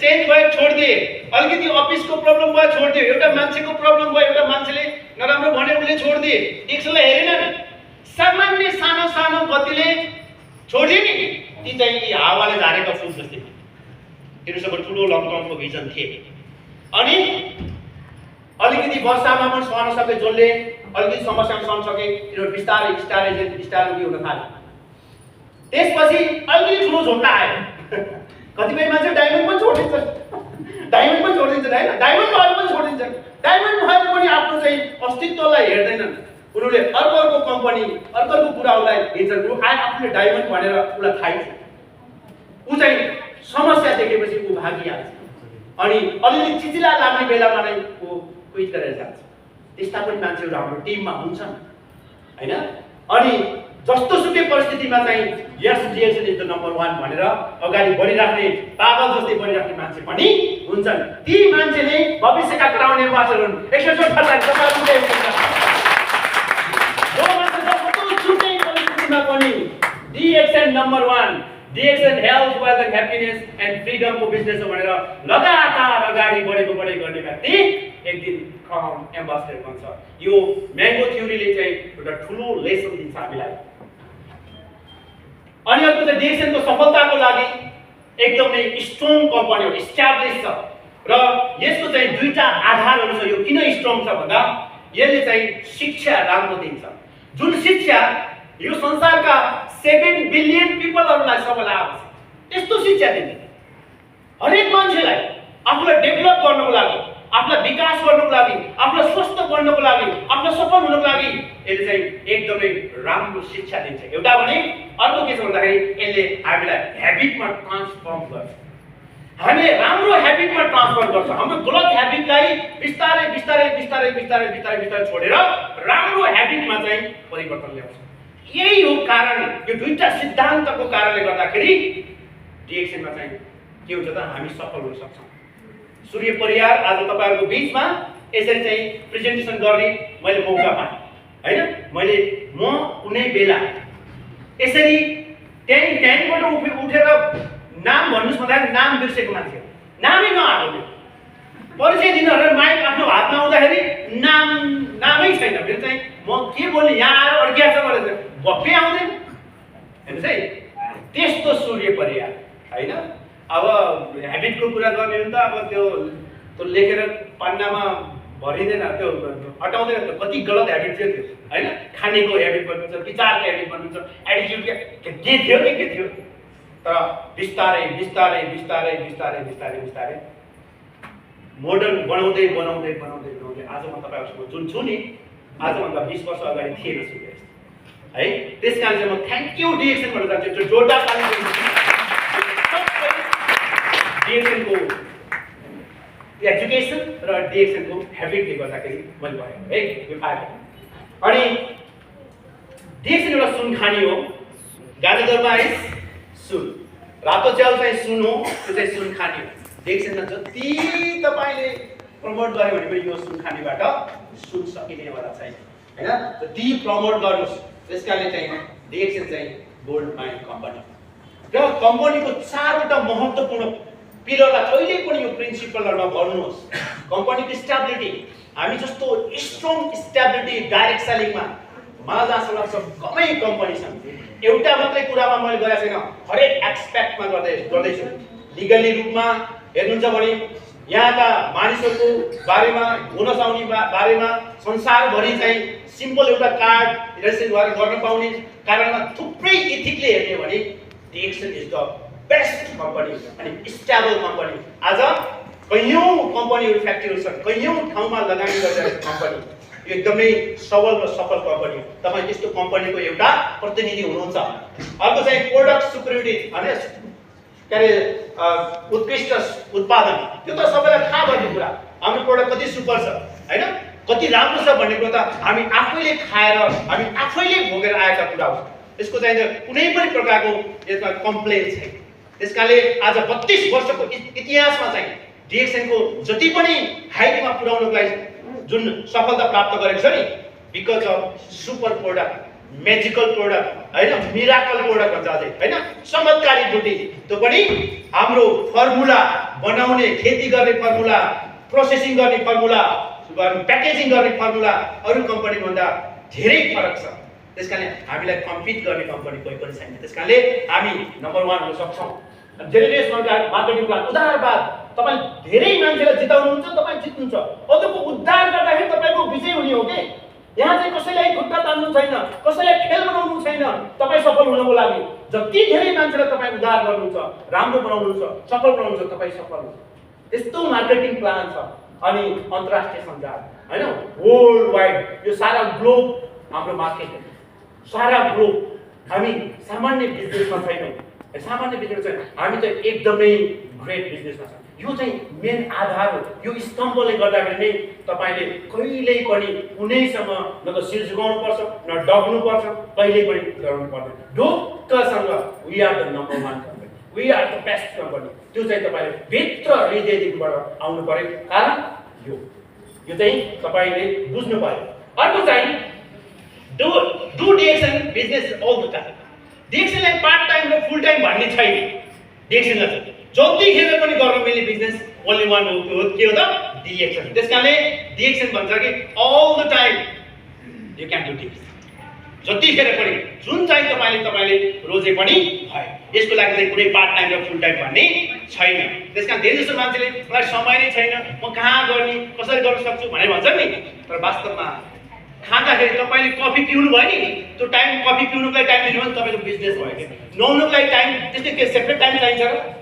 चेन्ज भयो छोडिदिए, अलिकति अफिसको प्रब्लम भयो छोडिदियो, एउटा मान्छेको प्रब्लम भयो, एउटा मान्छेले नराम्रो भन्यो उसले छोडिदिए, डिएक्सएनलाई हेरेन, सामान्य सानो सानो गतिले छोडिदिए नि, ती चाहिँ हावाले झारेका फुल जस्तै तिनीसँग ठुलो लङ टर्मको भिजन थिए। अनि अलिकति वर्षामा पनि सहन सके, जसले अलिकति समस्यामा सहन सके, तिनीहरू बिस्तारै हुन थाले। त्यसपछि अलिकति ठुलो झोका आयो, कतिपय मान्छे डायमन्ड पनि छोडिदिन्छ होइन, डायमन्ड भएर पनि छोडिदिन्छ। डायमन्ड भएर पनि आफ्नो चाहिँ अस्तित्वलाई हेर्दैनन्, उनीहरूले अर्को कम्पनी अर्को कुराहरूलाई हेर्छन्। आफूले डायमन्ड भनेर उसलाई थाहै छ, ऊ चाहिँ समस्या देखेपछि ऊ भागिहाल्छ, अनि अलिअलि चिचिला लाग्ने बेलामा नै ऊ क्विट गरेर जान्छ। त्यस्ता पनि मान्छेहरू हाम्रो टिममा हुन्छन् होइन। अनि जस्तो सुकै परिस्थितिमा चाहिँ यस डिएक्सएन इज द नम्बर 1 भनेर अगाडि बढिराख्ने, पागल जस्तै बढिराख्ने मान्छे पनि हुन्छन्। ती मान्छेले भविष्यका क्राउन एम्बेसडर हुन्। एकैचोटि परिस्थितिमा पनि DXN number 1, DXN health, wealth and happiness and फ्रिडमको बिजनेस हो भनेर लगातार अगाडि बढेको गर्ने व्यक्ति एक दिन क्राउन एम्बेसडर बन्छ। यो म्याङ्गो थ्योरीले चाहिँ एउटा ठुलो लेसन दिन्छ हामीलाई। अनि अर्को चाहिँ डिएक्सएनको सफलताको लागि एकदमै स्ट्रङ कम्पनी हो, इस्टाब्लिश छ र यसको चाहिँ दुईटा आधारहरू छ। यो किन स्ट्रङ छ भन्दा यसले चाहिँ शिक्षा राम्रो दिन्छ, जुन शिक्षा यो संसारका 7 बिलियन पिपलहरूलाई सबैलाई आवश्यक, त्यस्तो शिक्षा दिन्छ। हरेक मान्छेलाई आफूलाई डेभलप गर्नको लागि आफूलाई विकास गर्नको लागि, आफूलाई स्वस्थ गर्नको लागि, आफूलाई सफल हुनको लागि यसले चाहिँ एकदमै राम्रो शिक्षा दिन्छ। एउटा भने अर्को के छ भन्दाखेरि यसले हामीलाई ह्याबिटमा ट्रान्सफर्म गर्छ। हामीले राम्रो ह्याबिटमा ट्रान्सफर गर्छ। हाम्रो गलत ह्याबिटलाई बिस्तारै बिस्तारै बिस्तारै बिस्तारै बिस्तारै बिस्तारै छोडेर राम्रो ह्याबिटमा चाहिँ परिवर्तन ल्याउँछ। यही हो कारण, यो दुईटा सिद्धान्तको कारणले गर्दाखेरि डिएक्सनमा चाहिँ के हुन्छ त हामी सफल हुन सक्छौँ। सूर्य परियार आज तपाईँहरूको बिचमा यसरी चाहिँ प्रेजेन्टेसन गर्ने मैले मौका पाएँ होइन। म कुनै बेला यसरी त्यहीँबाट उठेर नाम भन्नुहोस् भन्दाखेरि नाम बिर्सेको मान्छे, नामै नआएको, परिचय दिनु भनेर माइक आफ्नो हातमा आउँदाखेरि नामै छैन। फेरि चाहिँ म के बोल्ने, यहाँ आएर अड्किया छ भनेर भक्कै आउँदैन। हेर्नुहोस् है, त्यस्तो सूर्य परियार होइन। अब ह्याबिटको कुरा गर्ने हो नि त, अब त्यो लेखेर पन्नामा भरिँदैन, त्यो हटाउँदैन। त्यो कति गलत ह्याबिट थियो त्यो होइन। खानेको ह्याबिट बनिन्छ, विचारको ह्याबिट बनिन्छ, एटिट्युड के थियो कि के थियो। तर बिस्तारै बिस्तारै बिस्तारै बिस्तारै बिस्तारै बिस्तारै मोडर्न बनाउँदै बनाउँदै बनाउँदै बनाउँदै आज म तपाईँहरूसँग जुन छु नि, आजभन्दा 20 वर्ष अगाडि थिएन सूर्य है। त्यस कारण चाहिँ म थ्याङ्क यू डिएक्सन भन्न चाहन्छु। त्यो जोरदार डिएक्सनको एजुकेसन र डिएक्सनको ह्याबिटले गर्दाखेरि मैले भयो है यो फाइदा। अनि डिएक्सन एउटा सुन खानी हो। गाजरमा है सुन, रातो च्याउ चाहिँ सुन हो, त्यो चाहिँ सुन खानी हो। डिएक्सनमा जति तपाईँले प्रमोट गर्यो भने पनि यो सुन खानीबाट सुन सकिनेवाला छैन होइन। जति प्रमोट गर्नुहोस् त्यस कारणले चाहिँ डिएक्सन चाहिँ गोल्ड माइन कम्पनी र कम्पनीको 4वटा महत्त्वपूर्ण पिलरलाई कहिले पनि यो प्रिन्सिपललाई नभर्नुहोस्। कम्पनीको स्टेबिलिटी, हामी जस्तो स्ट्रङ स्टेबिलिटी डाइरेक्ट सेलिङमा मलाई जहाँसम्म लाग्छ कमै कम्पनी छन्। एउटा मात्रै कुरामा मैले गरेको छैन, हरेक एस्पेक्टमा गर्दैछु। लिगली रूपमा हेर्नुहुन्छ भने यहाँका मानिसहरूको बारेमा, बोनस आउने बारेमा संसारभरि चाहिँ सिम्पल एउटा कार्ड रेजिस्ट्रेसन गरेर गर्न पाउने कारणमा थुप्रै इथिकले हेर्ने भने DXN is the best company अनि स्टेबल कम्पनी। आज कैयौँ कम्पनीहरू फ्याक्ट्रीहरू छन्, कैयौँ ठाउँमा लगानी गरिरहेको कम्पनी, यो एकदमै सबल र सफल कम्पनी हो। तपाईँ त्यस्तो कम्पनीको एउटा प्रतिनिधि हुनुहुन्छ। अर्को चाहिँ प्रोडक्ट सुपरियोरिटी होइन, के अरे उत्कृष्ट उत्पादन। त्यो त सबैलाई थाहा भएको कुरा, हाम्रो प्रोडक्ट कति सुपर छ होइन, कति राम्रो छ भन्ने कुरा त हामी आफैले खाएर हामी आफैले भोगेर आएका कुरा हो। यसको चाहिँ कुनै पनि प्रकारको यसमा कम्प्लेन छैन। त्यस कारणले आज 32 वर्षको इतिहासमा चाहिँ डिएक्सनको जति पनि हाइटमा पुर्याउनको लागि जुन सफलता प्राप्त गरेको छ नि, because of super product, magical product होइन, मिराकल प्रोडक्ट भन्छ अझै होइन, चमत्कारी बुद्धि। त्यो पनि हाम्रो फर्मुला बनाउने, खेती गर्ने फर्मुला, प्रोसेसिङ गर्ने फर्मुला, प्याकेजिङ गर्ने फर्मुला अरू कम्पनीभन्दा धेरै फरक छ। त्यस कारणले हामीलाई कम्पिट गर्ने कम्पनी कोही पनि छैन। त्यस कारणले हामी नम्बर 1 हुन सक्छौँ। जेनेरेस मार्केटिङ प्लान, उदारवाद, तपाईँ धेरै मान्छेलाई जिताउनुहुन्छ, तपाईँ जित्नुहुन्छ। अरूको उद्धार गर्दाखेरि तपाईँको विजय हुने हो कि यहाँ चाहिँ कसैलाई खुट्टा तान्नु छैन, कसैलाई फेल बनाउनु छैन। तपाईँ सफल हुनको लागि जति धेरै मान्छेलाई तपाईँ उद्धार गर्नुहुन्छ, राम्रो बनाउनुहुन्छ, सफल बनाउनुहुन्छ, तपाईँ सफल हुन्छ। यस्तो मार्केटिङ प्लान छ। अनि अन्तर्राष्ट्रिय सञ्चार होइन, वर्ल्ड वाइड, यो सारा ग्लोब हाम्रो मार्केट हो, सारा ग्लोब। हामी सामान्य बिजनेसमा छैनौँ, सामान्य बिजनेस छैन, हामी त एकदमै ग्रेट बिजनेसमा छ। यो चाहिँ मेन आधार हो। यो स्तम्भले गर्दाखेरि नै तपाईँले कहिल्यै पनि कुनैसँग न त शिर झुकाउनु पर्छ, न डग्नु पर्छ, कहिल्यै पनि डराउनु पर्दैन। ढुक्कसँग we are the number 1 company, we are the best company. त्यो चाहिँ तपाईँले भित्र हृदयदेखिबाट आउनु पर्यो। कारण यो चाहिँ तपाईँले बुझ्नु पर्यो। अर्को चाहिँ do DXN business all the time. डिएक्सनलाई पार्ट टाइम र फुल टाइम भन्ने छैन। डिएक्सनलाई चाहिँ जतिखेर पनि गर्न मिल्ने बिजनेस ओन्ली 1 हो, के हो त डिएक्सन। त्यस कारणले डिएक्सन भन्छ कि all the time you can do the action. जतिखेर पनि जुन चाहिँ तपाईँले रोजे पनि भयो। यसको लागि चाहिँ कुनै पार्ट टाइम र फुल टाइम भन्ने छैन। त्यस कारण धेरै जसो मान्छेले मलाई समय नै छैन, म कहाँ गर्ने, कसरी गर्न सक्छु भनेर भन्छ नि। तर वास्तवमा खाँदाखेरि तपाईँले कफी पिउनु भयो नि, त्यो टाइम कफी पिउनुको लागि टाइम दिनु भने तपाईँको बिजनेस भयो कि नुहाउनुको लागि टाइम त्यस्तै के सेपरेट टाइम चाहिन्छ र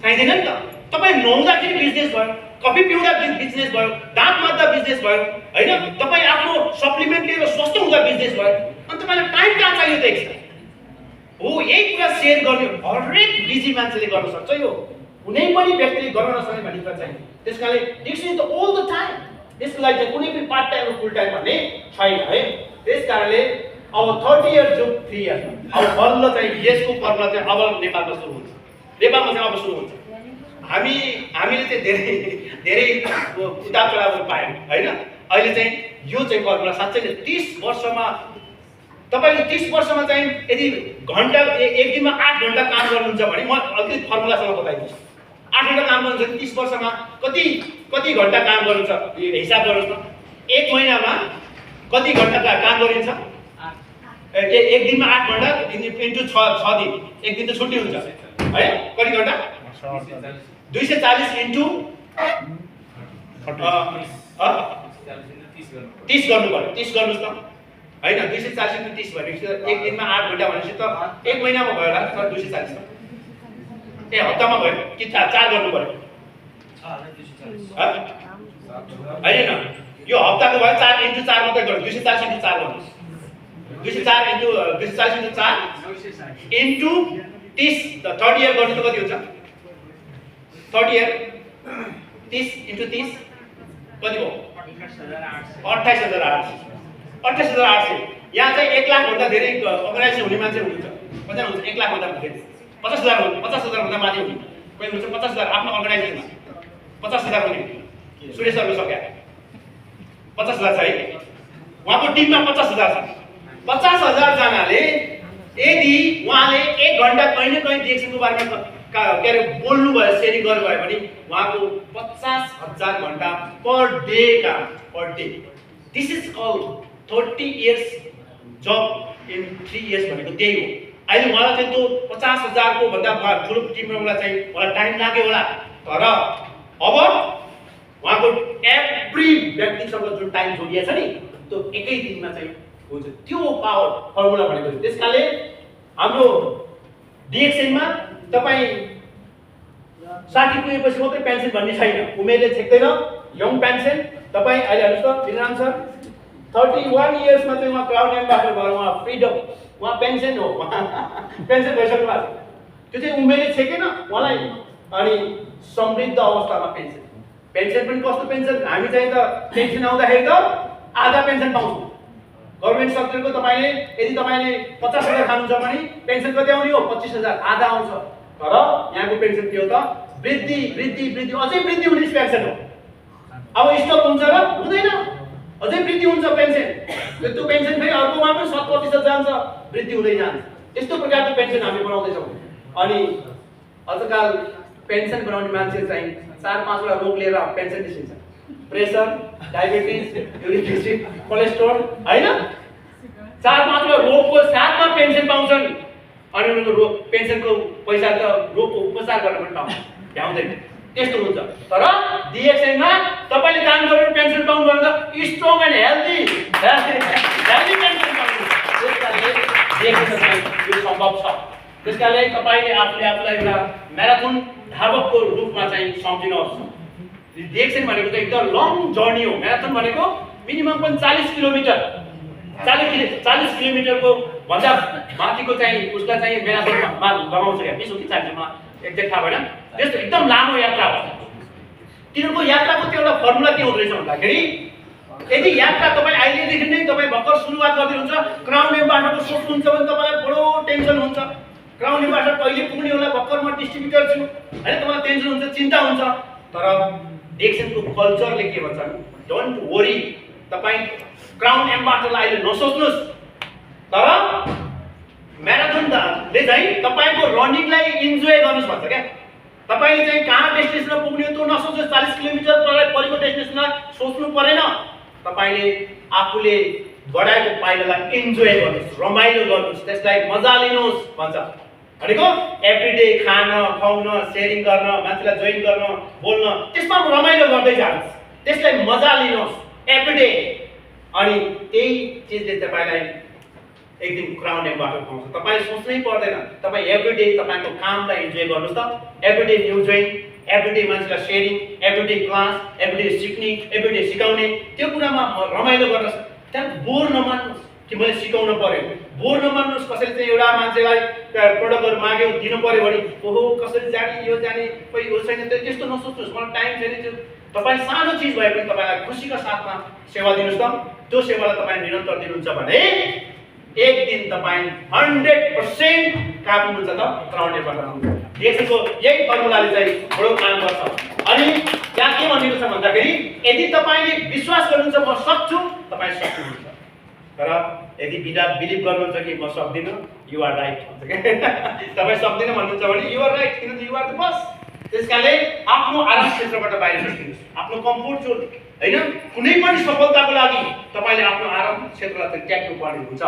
चाहिँदैन नि त। तपाईँ नुहाउँदाखेरि बिजनेस भयो, कफी पिउँदा बिजनेस भयो, दाँत माझ्दा बिजनेस भयो हैन, तपाईँ आफ्नो सप्लिमेन्ट लिएर स्वस्थ हुँदा बिजनेस भयो। अनि तपाईँलाई टाइम कहाँ चाहियो त एक्स्ट्रा? हो, यही कुरा सेयर गर्ने हरेक बिजी मान्छेले गर्न सक्छ। यो कुनै पनि व्यक्तिले गर्न नसक्ने भन्ने कुरा चाहिँ त्यसकाले डिक्सनरी त अल द टाइम, त्यसको लागि चाहिँ कुनै पनि पार्ट टाइम र फुल टाइम भन्ने छैन है। त्यसकारणले अब 30 इयर जो 3 इयर अब बल्ल चाहिँ यसको फर्मुला चाहिँ अब नेपालमा सुरु हुन्छ। नेपालमा चाहिँ अब सुरु हुन्छ। हामीले चाहिँ धेरै उतार चढावहरू पायौँ हैन। अहिले चाहिँ यो चाहिँ फर्मुला साँच्चै नै 30 वर्षमा तपाईले 30 वर्षमा चाहिँ यदि घण्टा एक दिनमा 8 घण्टा काम गर्नुहुन्छ भने म अलिकति फर्मुलासँग बताइदिन्छु। 8 घण्टा काम गर्नुहुन्छ भने 30 वर्षमा कति घण्टा काम गर्नुहुन्छ हिसाब गर्नुहोस् न। एक महिनामा कति घण्टा काम गरिन्छ? एक दिनमा 8 घण्टा इन्टु 6 दिन, एक दिन त छुट्टी हुन्छ है। कति घण्टा? 240 इन्टु 30 गर्नु पर्यो। 30 गर्नुस् त हैन। 240 इन्टु 30 भनेपछि एक दिनमा 8 घण्टा भनेपछि त एक महिनामा भयो होला सर 240 त। ए हप्तामा भयो कि 4 गर्नु पर्यो हैन। यो हप्ताको भयो 4 इन्टु 4 मात्रै गर्नु। 240 इन्टु 4 गर्नु। 240 इन्टु 240 इन्टु 4 इन्टु 30 त 30 इयर गर्नु त कति हुन्छ? 30 इयर 30 इन्टु 30 कति भयो? 28,800। 28,800। यहाँ चाहिँ 1 लाख भन्दा धेरै अर्गनाइजेसन हुने मान्छे हुनुहुन्छ। कति हुन्छ? 1 लाख भन्दा धेरै 50,000 भन्दा माथि हुने कोही हुन्छ। 50,000 आफ्नो अर्गनाइजेसनमा 50,000 हुने सुरेश सरले सक्या 50,000 छ है। उहाँको टिममा 50,000 छ। 50,000 जनाले यदि उहाँले 1 घण्टा कहीँ न कहीँ डिएक्सनको बारेमा के अरे बोल्नु भयो, सेयरिङ गर्नुभयो भने उहाँको 50,000 घण्टा पर डे काम, per day. This is call 30 years जब इन 3 इयर्स भनेको त्यही हो। अहिले उहाँलाई चाहिँ त्यो 50,000 को भन्दा ठुलो टिममा चाहिँ उहाँलाई टाइम लाग्यो होला, तर अब उहाँको एभ्री व्यक्तिसँग जुन टाइम जोडिएको छ नि त्यो एकै दिनमा चाहिँ हुन्छ। त्यो पावर फर्मुला भनेको हो। त्यसकाले हाम्रो डिएक्सएनमा तपाईँ 60 पुगेपछि मात्रै पेन्सन भन्ने छैन। उमेरले छेक्दैन, यङ पेन्सन। तपाईँ अहिले हेर्नुहोस् त विराम सर 31 इयर्समा चाहिँ उहाँ क्राउन एम्बेसडर भएर उहाँ फ्रिडम, उहाँ पेन्सन हो, पेन्सन भइसक्नु भएको छ। त्यो चाहिँ उमेरले छेकेन उहाँलाई। अनि समृद्ध अवस्थामा पेन्सन पनि कस्तो पेन्सन? हामी चाहिँ त पेन्सन आउँदाखेरि त आधा पेन्सन पाउँछौँ। गभर्नमेन्ट सेक्टरको तपाईले यदि तपाईले 50,000 खानुहुन्छ भने पेन्सन कति आउने हो? 25,000, आधा आउँछ। तर यहाँको पेन्सन के हो त? वृद्धि वृद्धि वृद्धि अझै वृद्धि हुने पेन्सन हो। अब स्टक हुन्छ र हुँदैन, अझै वृद्धि हुन्छ पेन्सन। त्यो पेन्सन फेरि अर्कोमा पनि 7% जान्छ, वृद्धि हुँदै जान्छ। यस्तो प्रकारको पेन्सन हामी बनाउँदैछौँ। अनि आजकल पेन्सन बनाउने मान्छे चाहिँ 4-5 वटा रोग लिएर पेन्सन निस्किन्छ। Pressure, diabetes, uric acid, cholesterol हैन, 4-5 वटा रोगको साथमा पेन्सन पाउँछन्। अनि उनीहरूको रोग पेन्सनको पैसा त रोगको उपचार गर्न पनि भ्याउँदैन। त्यस्तो हुन्छ। तर डिएक्सएनमा तपाईले काम गरेर पेन्सन पाउनु भयो भने स्ट्रङ एन्ड हेल्दी पेन्सन पाउनु। त्यसकारणले डिएक्सएनमा यो सम्भव छ। त्यसकारणले तपाईले आफूलाई एउटा म्याराथन धावकको रूपमा चाहिँ सम्झिनुहोस्। डिएक्सएन भनेको चाहिँ एकदम लङ जर्नी हो। म्याराथन भनेको मिनिमम पनि 40 किलोमिटर 40 किलोमिटरको भन्दा माथिको चाहिँ उसलाई चाहिँ म्याराथनमा लगाउँछ क्या। 20 हो कि 40 मा एक्ज्याक्ट थाहा भएन। त्यस्तो एकदम लामो यात्रा हो। तिनीहरूको यात्राको त्यो एउटा फर्मुला के हुँदो रहेछ भन्दाखेरि यदि यात्रा तपाईँ अहिलेदेखि नै तपाईँ भर्खर सुरुवात गर्दै हुन्छ, क्राउन एम्बेसडरको सोच्नुहुन्छ भने तपाईँलाई बडो टेन्सन हुन्छ। क्राउन एम्बेसडर कहिले पुग्ने होला, भर्खर म डिस्ट्रिब्युटर छु हैन, तपाईँलाई टेन्सन हुन्छ, चिन्ता हुन्छ। तर डिएक्सएनको कल्चरले के भन्छ? डोन्ट वरी, तपाईँ क्राउन एम्बेसडरलाई अहिले नसोच्नुहोस्। तर म्याराथनले चाहिँ तपाईको रनिङलाई इन्जोय गर्नुस् भन्छ क्या। तपाईले चाहिँ कहाँ डेस्टिनेसनमा पुग्ने हो त्यो नसोच्नुहोस्। 40 किलोमिटर परिको डेस्टिनेसनमा सोच्नु परेन। तपाईले आफूले बढाएको पाइलालाई इन्जोय गर्नुस्, रमाइलो गर्नुस्, त्यसलाई मजा लिनुहोस् भन्छ। भनेको एभ्रीडे खान, खुवाउन, सेयरिङ गर्न, मान्छेलाई जोइन गर्न, बोल्न, त्यसमा रमाइलो गर्दै जानुहोस्, त्यसलाई मजा लिनुहोस् एभ्रीडे। अनि त्यही चिजले तपाईलाई एक दिन क्राउन एम्बेसडर पाउँछ। तपाईले सोच्नै पर्दैन। तपाई एभ्रीडे तपाईको कामलाई इन्जोय गर्नुस् त। एभ्रीडे न्यू जोइन, एभ्रीडे मान्छेलाई सेयरिङ, एभ्रीडे क्लास, एभ्रीडे सिक्ने, एभ्रीडे सिकाउने, त्यो कुरामा रमाइलो गर्न त्यहाँ बोर नमान्नुहोस् कि मैले सिकाउन पर्यो। बोर नमान्नुहोस्। कसैले चाहिँ एउटा मान्छेलाई प्रोडक्टहरू माग्यो दिनु पर्यो भने ओहो कसरी जाने यो जाने कोही हो छैन त्यस्तो नसोच्नुहोस्। मलाई टाइम छैन। त्यो तपाईँ सानो चिज भए पनि तपाईँलाई खुसीका साथमा सेवा दिनुहोस् त। त्यो सेवालाई तपाईँ निरन्तर दिनुहुन्छ भने एक दिन तपाईँ 100% कहाँ पुग्नुहुन्छ त? क्राउन एम्बेसडर हुनुहुन्छ। देशको यही फर्मुलाले चाहिँ बडो काम गर्छ। अनि यहाँ के भनिएको छ भन्दाखेरि यदि तपाईँले विश्वास गर्नुहुन्छ म सक्छु, तपाईँ सक्नुहुन्छ। तर यदि बिलिभ गर्नुहुन्छ कि म सक्दिनँ, यु आर राइट भन्छ क्या। तपाईँ सक्दिनँ भन्नुहुन्छ भने यु आर राइट, किनकि यु आर द बस। त्यसकारणले आफ्नो आराम क्षेत्रबाट बाहिर निस्किनुहोस्। आफ्नो कम्फोर्ट जोन हैन, कुनै पनि सफलताको लागि तपाईँले आफ्नो आराम क्षेत्रलाई चाहिँ त्याग्नु पर्ने हुन्छ।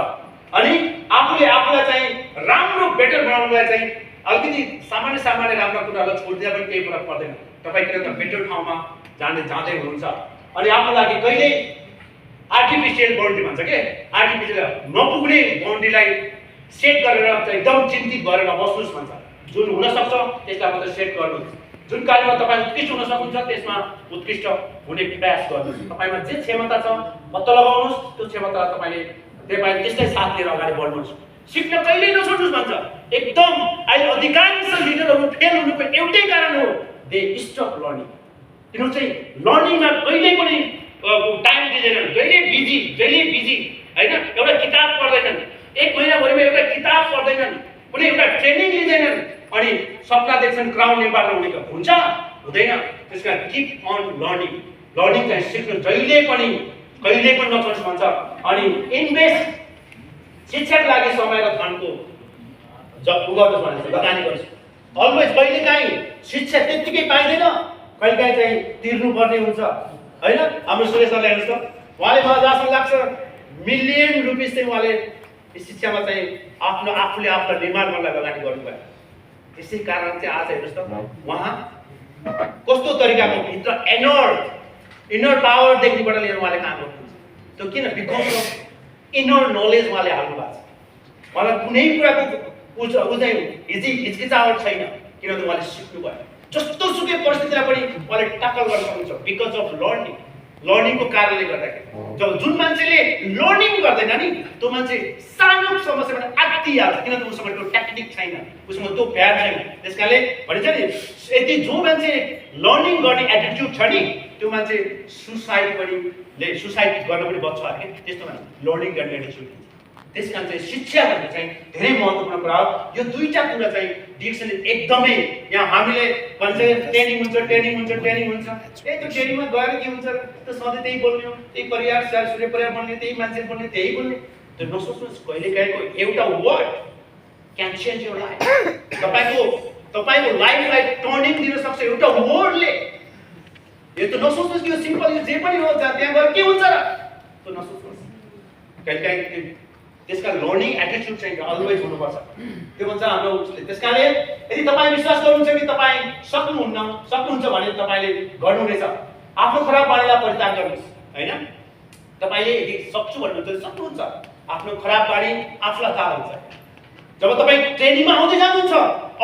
अनि आफूले आफूलाई चाहिँ राम्रो बेटर बनाउनलाई चाहिँ अलिकति सामान्य राम्रो कुराहरूलाई छोडिदिँदा पनि केही फरक पर्दैन। तपाईँ किन त बेटर ठाउँमा जाँदै हुनुहुन्छ। अनि आफ्नो लागि कहिले आर्टिफिसियल बाउन्ड्री भन्छ के, आर्टिफिसियल नपुग्ने बाउन्ड्रीलाई सेट गरेर चाहिँ एकदम चिन्तित भएर नबस्नुहोस् भन्छ। जुन हुनसक्छ त्यसलाई मात्रै सेट गर्नुहोस्। जुन कार्यमा तपाईँ उत्कृष्ट हुन सक्नुहुन्छ त्यसमा उत्कृष्ट हुने प्रयास गर्नुहोस्। तपाईँमा जे क्षमता छ पत्ता लगाउनुहोस्। त्यो क्षमतालाई तपाईँले त्यसलाई साथ लिएर अगाडि बढ्नुहोस्। सिक्न कहिल्यै नछोड्नुहोस् भन्छ। एकदम अहिले अधिकांश लिडरहरू फेल हुनुको एउटै कारण हो, दे स्टप लर्निङ। तिनीहरू चाहिँ लर्निङमा कहिल्यै पनि टाइम दिँदैनन्। जहिले बिजी हैन, एउटा किताब पढ्दैनन्, एक महिनाभरिमा एउटा किताब पढ्दैनन्, कुनै एउटा ट्रेनिङ लिँदैनन्। अनि सपना देख्छन् क्राउन एम्बेसडर हुनेको हुन्छ, हुँदैन। त्यसकारण किप अन लर्निङ। लर्निङ चाहिँ सिक्नु कहिले पनि नछोड्नुहोस् भन्छ। अनि इन्भेस्ट, शिक्षाको लागि समय र धनको गर्नुहोस् भनेर लगानी गर्नुहोस्। अलवेज कहिलेकाहीँ शिक्षा त्यत्तिकै पाइँदैन, कहिलेकाहीँ चाहिँ तिर्नुपर्ने हुन्छ हैन। हाम्रो सुरेश सरले हेर्नुहोस् त, उहाँले मलाई जहाँसम्म लाग्छ मिलियन रुपिस चाहिँ उहाँले शिक्षामा चाहिँ आफूले आफूलाई निर्माण गर्नलाई लगानी गर्नुभयो। त्यसै कारण चाहिँ आज हेर्नुहोस् त उहाँ कस्तो तरिकाको भित्र इनर पावरदेखिबाट लिएर उहाँले काम गर्नुहुन्छ। त्यो किन? बिकज अफ इनर नलेज उहाँले हाल्नु भएको छ। उहाँलाई कुनै कुराको चाहिँ हिचकिचाहट छैन, किनभने उहाँले सिक्नुभयो। जस्तो सुकै परिस्थितिलाई पनि उहाँले ट्याकल गर्न सक्नुहुन्छ बिकज अफ लर्निङको कारणले गर्दाखेरि। जब जुन मान्छेले लर्निङ गर्दैन नि त्यो मान्छे सानो समस्याबाट आत्तिहाल्छ, किनभने उसँग त्यो टेक्निक छैन, उसमा त्यो प्यार छैन। त्यसकारणले भनिन्छ नि यदि जो मान्छे लर्निङ गर्ने एटिट्युड छ नि त्यो मान्छे सुसाइड गर्न पनि बच्छ अरे। त्यस्तो मान्छे लर्निङ गर्ने एटिट्युड। त्यसकारण चाहिँ शिक्षा भन्ने चाहिँ धेरै महत्त्वपूर्ण कुरा हो। यो दुईटा कुरा चाहिँ डिक्सनले एकदमै यहाँ हामीले भन्छ ट्रेनिङ हुन्छ। त्यो ट्रेनिङमा गएर के हुन्छ त सधैँ त्यही बोल्ने हो, त्यही परिवार सूर्य परिवार बोल्ने, त्यही मान्छे बोल्ने, त्यही बोल्ने। त्यो नसोच्नुहोस् कहिलेकाहीँको एउटा word can change your life. तपाईँको लाइफलाई टर्निङ दिन सक्छ एउटा वर्डले। यो त नसोच्नुहोस् कि यो सिम्पल यो जे पनि हो त्यहाँ गएर के हुन्छ र, त्यो नसोच्नुहोस् कहिलेकाहीँ। त्यसका लर्निङ एटिट्युड चाहिँ अलवेज हुनुपर्छ। त्यो भन्छ हाम्रो उसले। त्यसकारणले यदि तपाईँ विश्वास गर्नुहुन्छ कि तपाईँ सक्नुहुन्छ भने तपाईँले गर्नुहुनेछ। आफ्नो खराब बानीलाई परित्याग गर्नुहोस् हैन। तपाईँले यदि सक्छु भन्नुहुन्छ सक्नुहुन्छ। आफ्नो खराब बानी आफूलाई थाहा हुन्छ। जब तपाईँ ट्रेनिङमा आउँदै जानुहुन्छ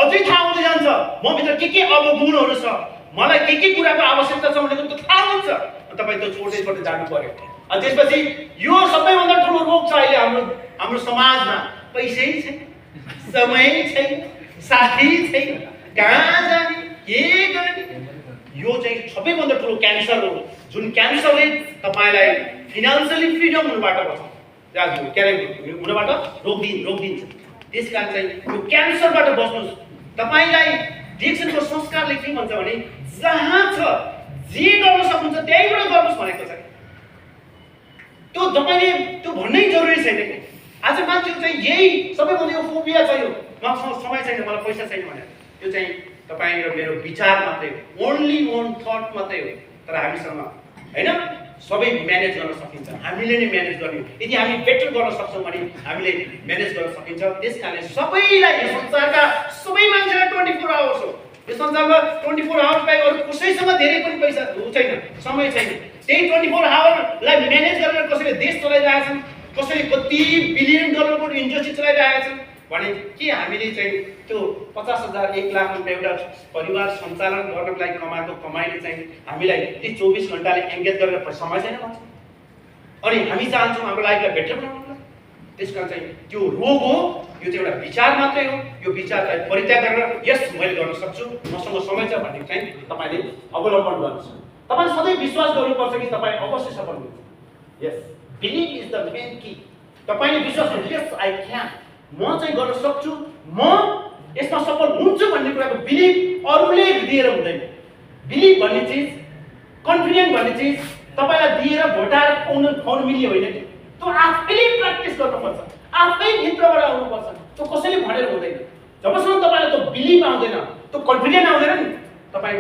अझै थाहा हुँदै जान्छ मभित्र के अवगुणहरू छ, मलाई के कुराको आवश्यकता छ भनेको त थाहा हुन्छ। तपाईँ त्यो छोड्दै जानु पर्यो। अनि त्यसपछि यो सबैभन्दा ठुलो रोग छ अहिले हाम्रो समाजमा। पैसै छैन, समय छैन, साथी छैन, कहाँ जाने, के गर्ने। यो चाहिँ सबैभन्दा ठुलो क्यान्सर हो, जुन क्यान्सरले तपाईँलाई फिनान्सियली फ्रिडम हुनबाट रोकिदिन्छ। त्यसकारण चाहिँ यो क्यान्सरबाट बस्नुहोस्। तपाईँलाई डिक्सनको संस्कारले के भन्छ भने जहाँ छ जे गर्न सक्नुहुन्छ त्यहीबाट गर्नुहोस् भनेको छ। त्यो तपाईँले त्यो भन्नै जरुरी छैन कि आज मान्छेको चाहिँ यही सबैभन्दा यो फोबिया छ। यो मसँग समय छैन, मलाई पैसा छैन भनेर त्यो चाहिँ तपाईँ र मेरो विचार मात्रै हो, ओन्ली वन थट मात्रै हो। तर हामीसँग हैन सबै म्यानेज गर्न सकिन्छ। हामीले नै म्यानेज गर्ने। यदि हामी बेटर गर्न सक्छौँ भने हामीले म्यानेज गर्न सकिन्छ। त्यसकारणले सबैलाई यो संसारका सबै मान्छेलाई 24 आवर्स हो। यो संसारमा 24 आवर्स बाहेक अरू कसैसँग धेरै पनि पैसा छैन, समय छैन। त्यही 24 आवरलाई म्यानेज गरेर कसैले देश चलाइरहेछन्, कसैले कति बिलियन डलरको इन्डस्ट्री चलाइरहेछन् भने के हामीले चाहिँ त्यो 50,000 1 लाख रुपियाँ एउटा परिवार सञ्चालन गर्नको लागि कमाएको कमाइले चाहिँ हामीलाई ती 24 घण्टाले एङ्गेज गरेर समय छैन भन्छ। अनि हामी चाहन्छौँ हाम्रो लाइफलाई बेटर बनाउनु। त्यसकारण चाहिँ त्यो रोग हो, यो चाहिँ एउटा विचार मात्रै हो। यो विचारलाई परित्याग गरेर यस मैले गर्न सक्छु, मसँग समय छ भन्ने चाहिँ तपाईँले अवलम्बन गर्नुहोस्। तपाईँ सधैँ विश्वास गर्नुपर्छ कि तपाईँ अवश्य सफल हुनुहुन्छ। यस, बिलिभ इज द मेन की। तपाईँले विश्वास गर्नु, यस आई क्यान, म चाहिँ गर्न सक्छु, म यसमा सफल हुन्छु भन्ने कुराको बिलिभ अरूले दिएर हुँदैन। बिलिभ भन्ने चिज, कन्फिडेन्ट भन्ने चिज तपाईँलाई दिएर भोटाएर खुवाउनु मिल्यो होइन कि, त्यो आफैले प्र्याक्टिस गर्नुपर्छ, आफै भित्रबाट आउनुपर्छ। त्यो कसैले भनेर हुँदैन। जबसम्म तपाईँलाई त्यो बिलिभ आउँदैन, त्यो कन्फिडेन्ट आउँदैन नि, तपाईँ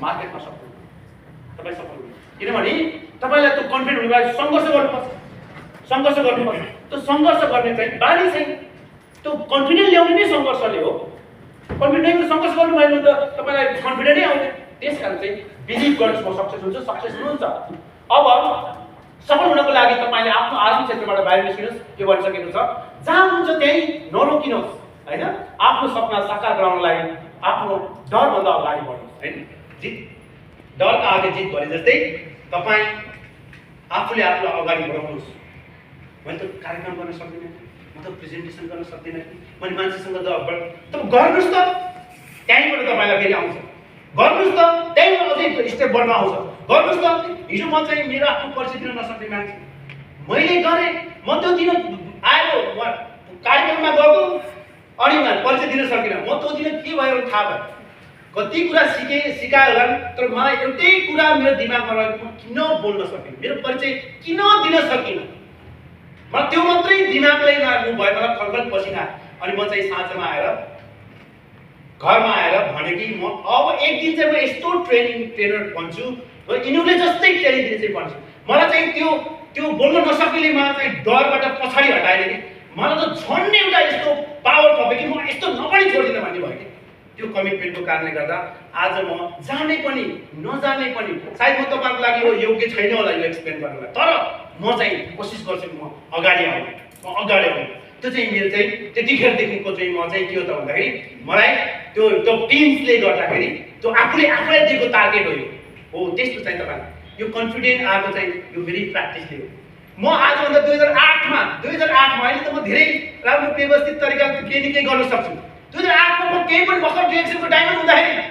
मार्केटमा सफल हुनु, तपाईँ सफल हुनु। किनभने तपाईँलाई त्यो कन्फिडेन्ट हुनुको लागि सङ्घर्ष गर्नुपर्छ, सङ्घर्ष गर्नुपर्छ। त्यो सङ्घर्ष गर्ने चाहिँ बानी चाहिँ त्यो कन्फिडेन्ट ल्याउने नै सङ्घर्षले हो। कन्फिडेन्ट सङ्घर्ष गर्नु भयो भने त तपाईँलाई कन्फिडेन्टै आउँदैन। त्यस कारण चाहिँ बिलिभ गर्नुहोस्, म सक्सेस हुन्छु, सक्सेस हुनुहुन्छ। अब सफल हुनको लागि तपाईँले आफ्नो आर्थिक क्षेत्रबाट बाहिर निस्किनुहोस्। के भनिसकेको छ, जहाँ हुनुहुन्छ त्यहीँ नरोकिनुहोस् होइन। आफ्नो सपना साकार गराउनको लागि आफ्नो डरभन्दा अगाडि बढ्नुहोस् होइन। जित, डरका आगे जित भने जस्तै तपाईँ आफूले आफूलाई अगाडि बढाउनुहोस्। मैले त कार्यक्रम गर्न सक्दिनँ, म त प्रेजेन्टेसन गर्न सक्दिनँ कि, मैले मान्छेसँग त गर्नुहोस् त, त्यहीँबाट तपाईँलाई फेरि आउँछ। गर्नुहोस् त, त्यहीँबाट अझै स्टेप बढ्न आउँछ। गर्नुहोस् त। हिजो म चाहिँ मेरो आफ्नो परिचय दिन नसक्ने मान्छे, मैले गरेँ, म त्यो दिन आएर कार्यक्रममा गएको अनि परिचय दिन सकिनँ। म त्यो दिन के भयो थाहा भयो, कति कुरा सिकायो होला, तर मलाई एउटै कुरा मेरो दिमागमा रहेको, म किन बोल्न सकिनँ, मेरो परिचय किन दिन सकिनँ। मलाई त्यो मात्रै दिमागले भयो, मलाई खलखल पसिना। अनि म चाहिँ साँझमा आएर घरमा आएर भने कि म अब एक दिन चाहिँ म यस्तो ट्रेनर बन्छु, यिनीहरूले जस्तै ट्रेनिङ दिने चाहिँ बन्छु। मलाई चाहिँ त्यो बोल्न नसकेले मलाई चाहिँ डरबाट पछाडि हटाएर कि मलाई त झन् एउटा यस्तो पावर थप्यो कि म यस्तो नपढी छोड्दिनँ भन्ने भयो कि। त्यो कमिटमेन्टको कारणले गर्दा आज म जाने पनि नजाने पनि, सायद म तपाईँको लागि यो योग्य छैन होला यो एक्सप्लेन गर्नलाई, तर म चाहिँ कोसिस गर्छु म अगाडि आउने, म अगाडि आउने। त्यो चाहिँ मेरो चाहिँ त्यतिखेरदेखिको चाहिँ म चाहिँ के हो त भन्दाखेरि मलाई त्यो टिम्सले गर्दाखेरि त्यो आफूलाई दिएको टार्गेट हो त्यस्तो चाहिँ तपाईँ यो कन्फिडेन्ट आएको चाहिँ यो मेरै प्र्याक्टिसले हो। म आजभन्दा 2008मा अहिले त म धेरै राम्रो व्यवस्थित तरिकाले केही न केही गर्न सक्छु। 2008मा म केही पनि भर्खर डिएक्सनको डायमन्ड हुँदाखेरि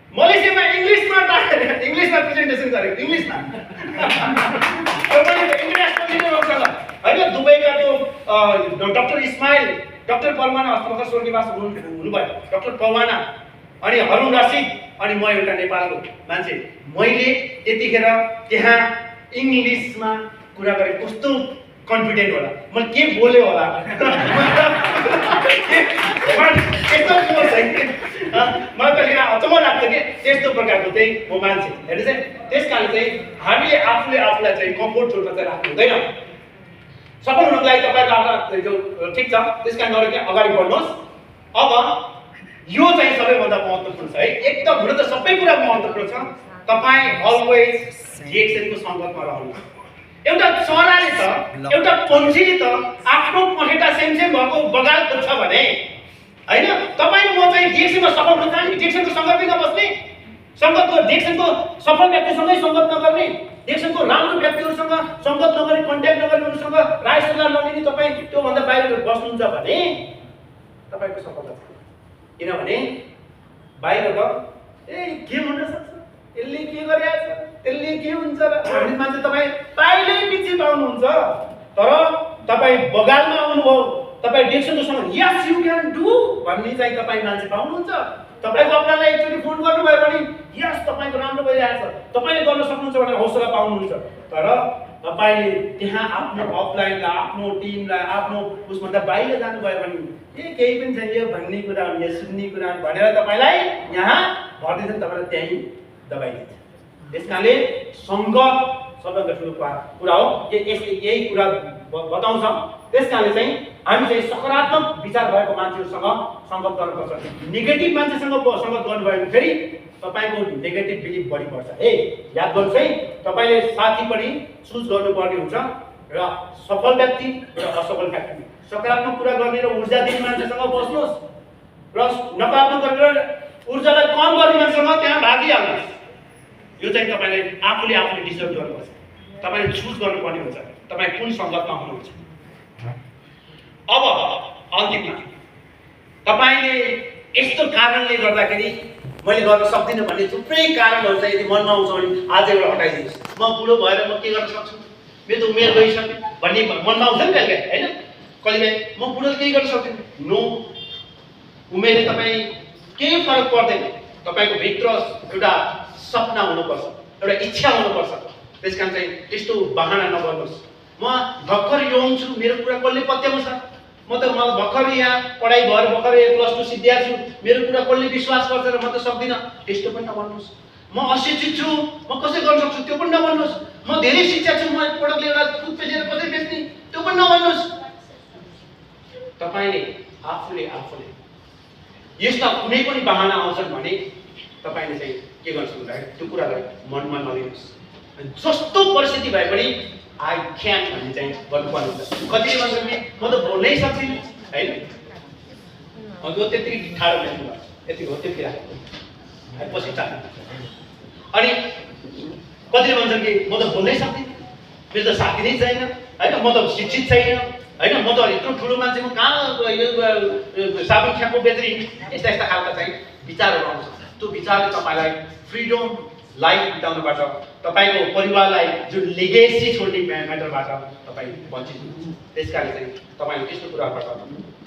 मलेसियामा इङ्ग्लिसमा प्रेजेन्टेसन गरेको, इङ्ग्लिसमा होइन। दुबईका त्यो डक्टर इस्माइल, डक्टर परवाना अस्ति भर्खर स्वर्गीयवास हुनुभयो, डक्टर परवाना, अनि हरुन रसिद, अनि म एउटा नेपालको मान्छे। मैले त्यतिखेर त्यहाँ इङ्ग्लिसमा कुरा गरेँ, कस्तो कन्फिडेन्ट होला, मैले के बोल्यो होला, मलाई त अचम्म लाग्छ कि त्यस्तो प्रकारको चाहिँ म मान्छे हेर्नु चाहिँ। त्यस कारण चाहिँ हामीले आफूलाई चाहिँ कम्फोर्ट जोनमा चाहिँ राख्नु हुँदैन। सफल हुनको लागि तपाईँको आफ्नो ठिक छ, त्यस कारण गरेर चाहिँ अगाडि बढ्नुहोस्। अब यो चाहिँ सबैभन्दा महत्त्वपूर्ण छ है, एकदम हुन त सबै कुरा महत्त्वपूर्ण छ। तपाईँ अलवेज डिएक्सनको सङ्गतमा रहनुहोस्। एउटा चराले त, एउटा पन्छीले त आफ्नो पखेटा सेमसेम भएको बगाल खोज्छ भने होइन, तपाईँ म चाहिँ डिएक्सनमा सफल हुन चाहने, डिएक्सनको सङ्गतमै नबस्ने, डिएक्सनको सफल व्यक्तिसँगै सङ्गत नगर्ने, डिएक्सनको राम्रो व्यक्तिहरूसँग सङ्गत नगर्ने, कन्ट्याक्ट नगर्ने, उनीसँग राय सल्लाह नलिने तपाईँ त्योभन्दा बाहिर बस्नुहुन्छ भने तपाईँको सफलता छ। किनभने बाहिर त के हुन सक्छ, यसले के गरिरहेछ, त्यसले के हुन्छ र भन्ने मान्छे तपाईँ पाइलै पछि पाउनुहुन्छ। तर तपाईँ बगालमा आउनुभयो, तपाईँ डिएक्सनकोसँग यस यु क्यान डु भन्ने चाहिँ तपाईँ मान्छे पाउनुहुन्छ। तपाईँको अपनालाई एकचोटि फोन गर्नुभयो भने यस तपाईँको राम्रो भइरहेछ, तपाईँले गर्न सक्नुहुन्छ भनेर हौसला पाउनुहुन्छ। तर तपाईँले त्यहाँ आफ्नो अपलाइनलाई, आफ्नो टिमलाई, आफ्नो उसभन्दा बाहिर जानुभयो भने केही पनि छैन यो भन्ने कुरा, यो सुन्ने कुरा भनेर तपाईँलाई यहाँ भर्दैछ, तपाईँलाई त्यहीँ दबाइदिन्छ। त्यस कारणले सङ्गत सबैभन्दा ठुलो कुरा हो, यही कुरा बताउँछ। त्यस कारणले चाहिँ हामी चाहिँ सकारात्मक विचार भएको मान्छेहरूसँग सङ्गत गर्नुपर्छ। नेगेटिभ मान्छेसँग सङ्गत गर्नुभयो भने फेरि तपाईँको नेगेटिभ बिलिभ बढी बढ्छ। याद गर्नुहोस् है, तपाईँले साथी पनि चुज गर्नुपर्ने हुन्छ, र सफल व्यक्ति र असफल व्यक्ति सकारात्मक कुरा गर्ने र ऊर्जा दिने मान्छेसँग बस्नुहोस् र नकारात्मक गरेर ऊर्जालाई कम गर्ने मान्छेसँग त्यहाँ भागिहाल्नुहोस्। यो चाहिँ तपाईँले आफूले डिसाइड गर्नुपर्छ। तपाईँले चुज गर्नुपर्ने हुन्छ तपाईँ कुन सङ्गतमा हुनुहुन्छ। अब अन्तिममा तपाईँले यस्तो कारणले गर्दाखेरि मैले गर्न सक्दिनँ भन्ने थुप्रै कारणहरू चाहिँ यदि मनमा आउँछ भने आज एउटा हटाइदिनुहोस्। म बुढो भएर म के गर्न सक्छु, मेरो त उमेर गइसक्यो भन्ने मनमा आउँछ नि कहिले होइन। कहिले म बुढो केही गर्न सक्दिनँ, नो, उमेरले तपाईँ केही फरक पर्दैन। तपाईँको भित्र एउटा सपना हुनुपर्छ, एउटा इच्छा हुनुपर्छ। त्यस कारण चाहिँ त्यस्तो बहाना नगर्नुहोस्। म भर्खर यङ छु, मेरो कुरा कसले पत्याउँछ, म भर्खर यहाँ पढाइ भएर भर्खर +2 सिद्धिएको छु, मेरो कुरा कसले विश्वास गर्छ र म त सक्दिनँ, त्यस्तो पनि नभन्नुहोस्। म अशिक्षित छु, म कसै गर्न सक्छु, त्यो पनि नभन्नुहोस्। म धेरै शिक्षा छु, म प्रडक्ट लिएर टुथपेस्ट लिएर कसै बेच्ने, त्यो पनि नभन्नुहोस्। तपाईँले आफूले यस्ता कुनै पनि बहाना आउँछन् भने तपाईँले चाहिँ के गर्नु सक्नुहुन्छ, त्यो कुरालाई मनमा नलिनुहोस्। जस्तो परिस्थिति भए पनि आई क्यान भन्ने चाहिँ गर्नुपर्ने हुन्छ। कतिले भन्छ भने म त बोल्नै सक्दिनँ होइन, त्यो त्यति ठाडो लेख्नु भयो, यति हो त्यति राखेको पछि चाल्नु। अनि कतिले भन्छन् कि म त बोल्नै सक्दिनँ, मेरो त साथी नै छैन होइन, म त शिक्षित छैन होइन, म त यत्रो ठुलो मान्छे, म कहाँ साबुन छ्याम्पो बेच्ने, यस्ता खालका चाहिँ विचारहरू आउँछ। त्यो विचारले तपाईँलाई फ्रिडम लाइफ बिताउनबाट, तपाईँको परिवारलाई जुन लेगेसी छोड्ने म्याटरबाट तपाईँ वञ्चित हुनुहुन्छ। त्यस कारणले चाहिँ तपाईँले त्यस्तो कुराबाट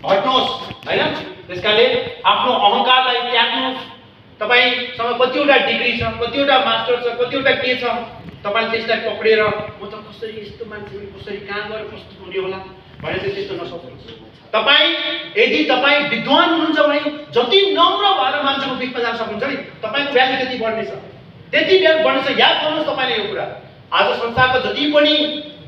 हट्नुहोस् होइन। त्यस कारणले आफ्नो अहङ्कारलाई त्याग्नुहोस्। तपाईँसँग कतिवटा डिग्री छ, कतिवटा मास्टर छ, कतिवटा के छ, तपाईँले त्यसलाई पक्रेर म त कसरी यस्तो मान्छे कसरी कहाँ गएर कस्तो हुने होला भनेर चाहिँ त्यस्तो नसक्नुहोस्। तपाईँ यदि तपाईँ विद्वान हुनुहुन्छ भने जति नम्र भएर मान्छेको बिचमा जान सक्नुहुन्छ नि, तपाईँको भ्यालु त्यति बढ्नेछ, त्यति भ्यालु बढ्नेछ। याद गर्नुहोस् तपाईँले यो कुरा, आज संसारको जति पनि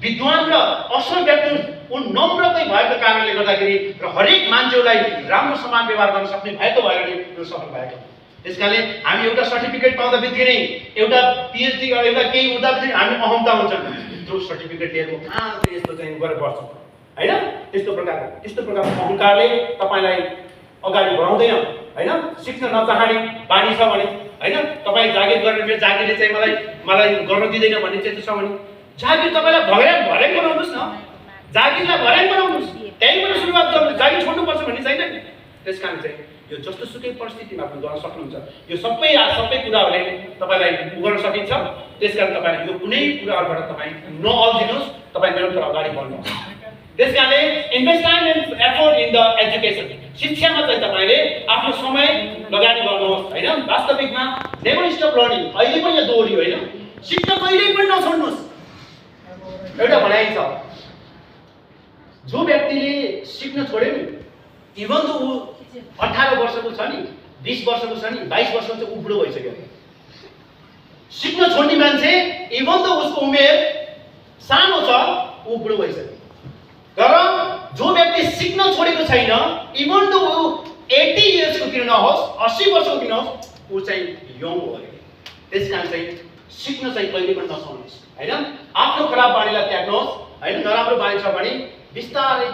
विद्वान र असल व्यक्ति उन नम्रकै भएको कारणले गर्दाखेरि र हरेक मान्छेलाई राम्रो समान व्यवहार गर्न सक्ने भएको भएर नै यो सफल भएको। त्यस कारणले हामी एउटा सर्टिफिकेट पाउँदा बित्तिकै एउटा पिएचडी एउटा केही हुँदा बित्तिकै हामी अहमता हुन्छ, त्यो सर्टिफिकेट लिएर म कहाँ यस्तो चाहिँ गरेर बस्छु होइन। त्यस्तो प्रकारको अहङ्कारले तपाईँलाई अगाडि बढाउँदैन होइन। सिक्न नचाहने बानी छ भने होइन, तपाईँ जागिर गरेर मेरो जागिरले चाहिँ मलाई गर्न दिँदैन भन्ने चाहिँ छ भने जागिर तपाईँलाई भर्याङ बनाउनुहोस् न, जागिरलाई भर्याङ बनाउनुहोस्, त्यहीँबाट सुरुवात गर्नुहोस्। जागिर छोड्नुपर्छ भन्ने छैन नि। त्यस कारण चाहिँ यो जस्तो सुकै परिस्थितिमा पनि गर्न सक्नुहुन्छ। यो सबै कुराहरूले तपाईँलाई गर्न सकिन्छ। त्यस कारण तपाईँले यो कुनै कुराहरूबाट तपाईँ नअल्झिनुहोस्, तपाईँ निरन्तर अगाडि बढ्नुहोस्। त्यस कारणले invest time and effort in the education, शिक्षामा चाहिँ तपाईँले आफ्नो समय लगानी गर्नुहोस् होइन। वास्तविकमा नेभर स्टप लर्निङ, अहिले पनि यो दोहोरी होइन, सिक्न कहिल्यै पनि नछोड्नुहोस्। एउटा भनाइ छ, जो व्यक्तिले सिक्न छोड्यो नि, इभन त ऊ 18 वर्षको छ नि, 20 वर्षको छ नि, 22 वर्षको चाहिँ ऊ बुढो भइसक्यो। सिक्न छोड्ने मान्छे इभन त उसको उमेर सानो छ, ऊ बुढो भइसक्यो। तर जो व्यक्ति सिक्न छोडेको छैन, इभन त ऊ 80 इयर्सको किन नहोस्, 80 वर्षको किन होस्, ऊ चाहिँ यङ हो अरे। त्यस कारण चाहिँ सिक्न चाहिँ कहिले पनि नछोड्नुहोस् होइन। आफ्नो खराब बानीलाई त्याग्नुहोस् होइन। नराम्रो बानी छ भने बिस्तारै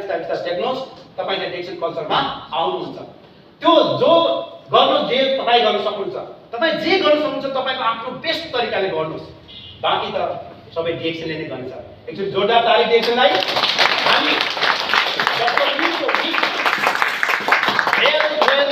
त्याग्नुहोस्। तपाईँ चाहिँ डेक्सन कल्चरमा आउनुहुन्छ। त्यो जो गर्नु जे तपाईँ गर्न सक्नुहुन्छ, तपाईँ जे गर्न सक्नुहुन्छ तपाईँको आफ्नो बेस्ट तरिकाले गर्नुहोस्। बाँकी त सबै डिएक्सनले नै गर्छ। एकचोटि जोरदार ताली डिएक्सनलाई। हामी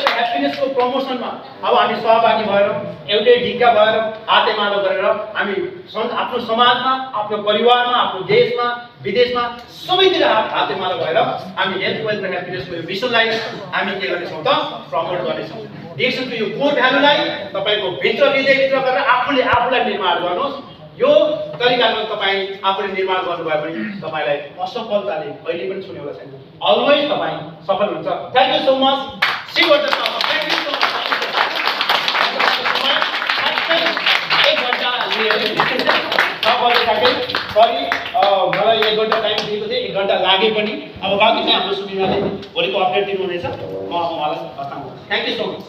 ह्याप्पिनेसको प्रमोसनमा अब हामी सहभागी भएर एउटै ढिक्का भएर हातेमालो गरेर हामी आफ्नो समाजमा, आफ्नो परिवारमा, आफ्नो देशमा, विदेशमा सबैतिर हातेमालो भएर हामी हेल्थ वेल्थ र ह्याप्पिनेसको यो मिसनलाई हामी के गर्नेछौँ त प्रमोट गर्नेछौँ। डिएक्सनको यो कोर भ्यालुलाई तपाईँको भित्र हृदयभित्र गरेर आफूलाई निर्माण गर्नुहोस्। यो तरिकाले तपाईँ आफूले निर्माण गर्नुभयो भने तपाईँलाई असफलताले कहिले पनि छुनेवाला छैन। अलवेज तपाईँ सफल हुन्छ। Thank you so much. Sorry मलाई 1 घन्टा टाइम दिएको थिएँ, 1 घन्टा लागे पनि। अब बाँकी चाहिँ हाम्रो सुविधाले भोलिको अपडेट दिनुहुनेछ। म उहाँलाई बताउँछु। Thank you so much.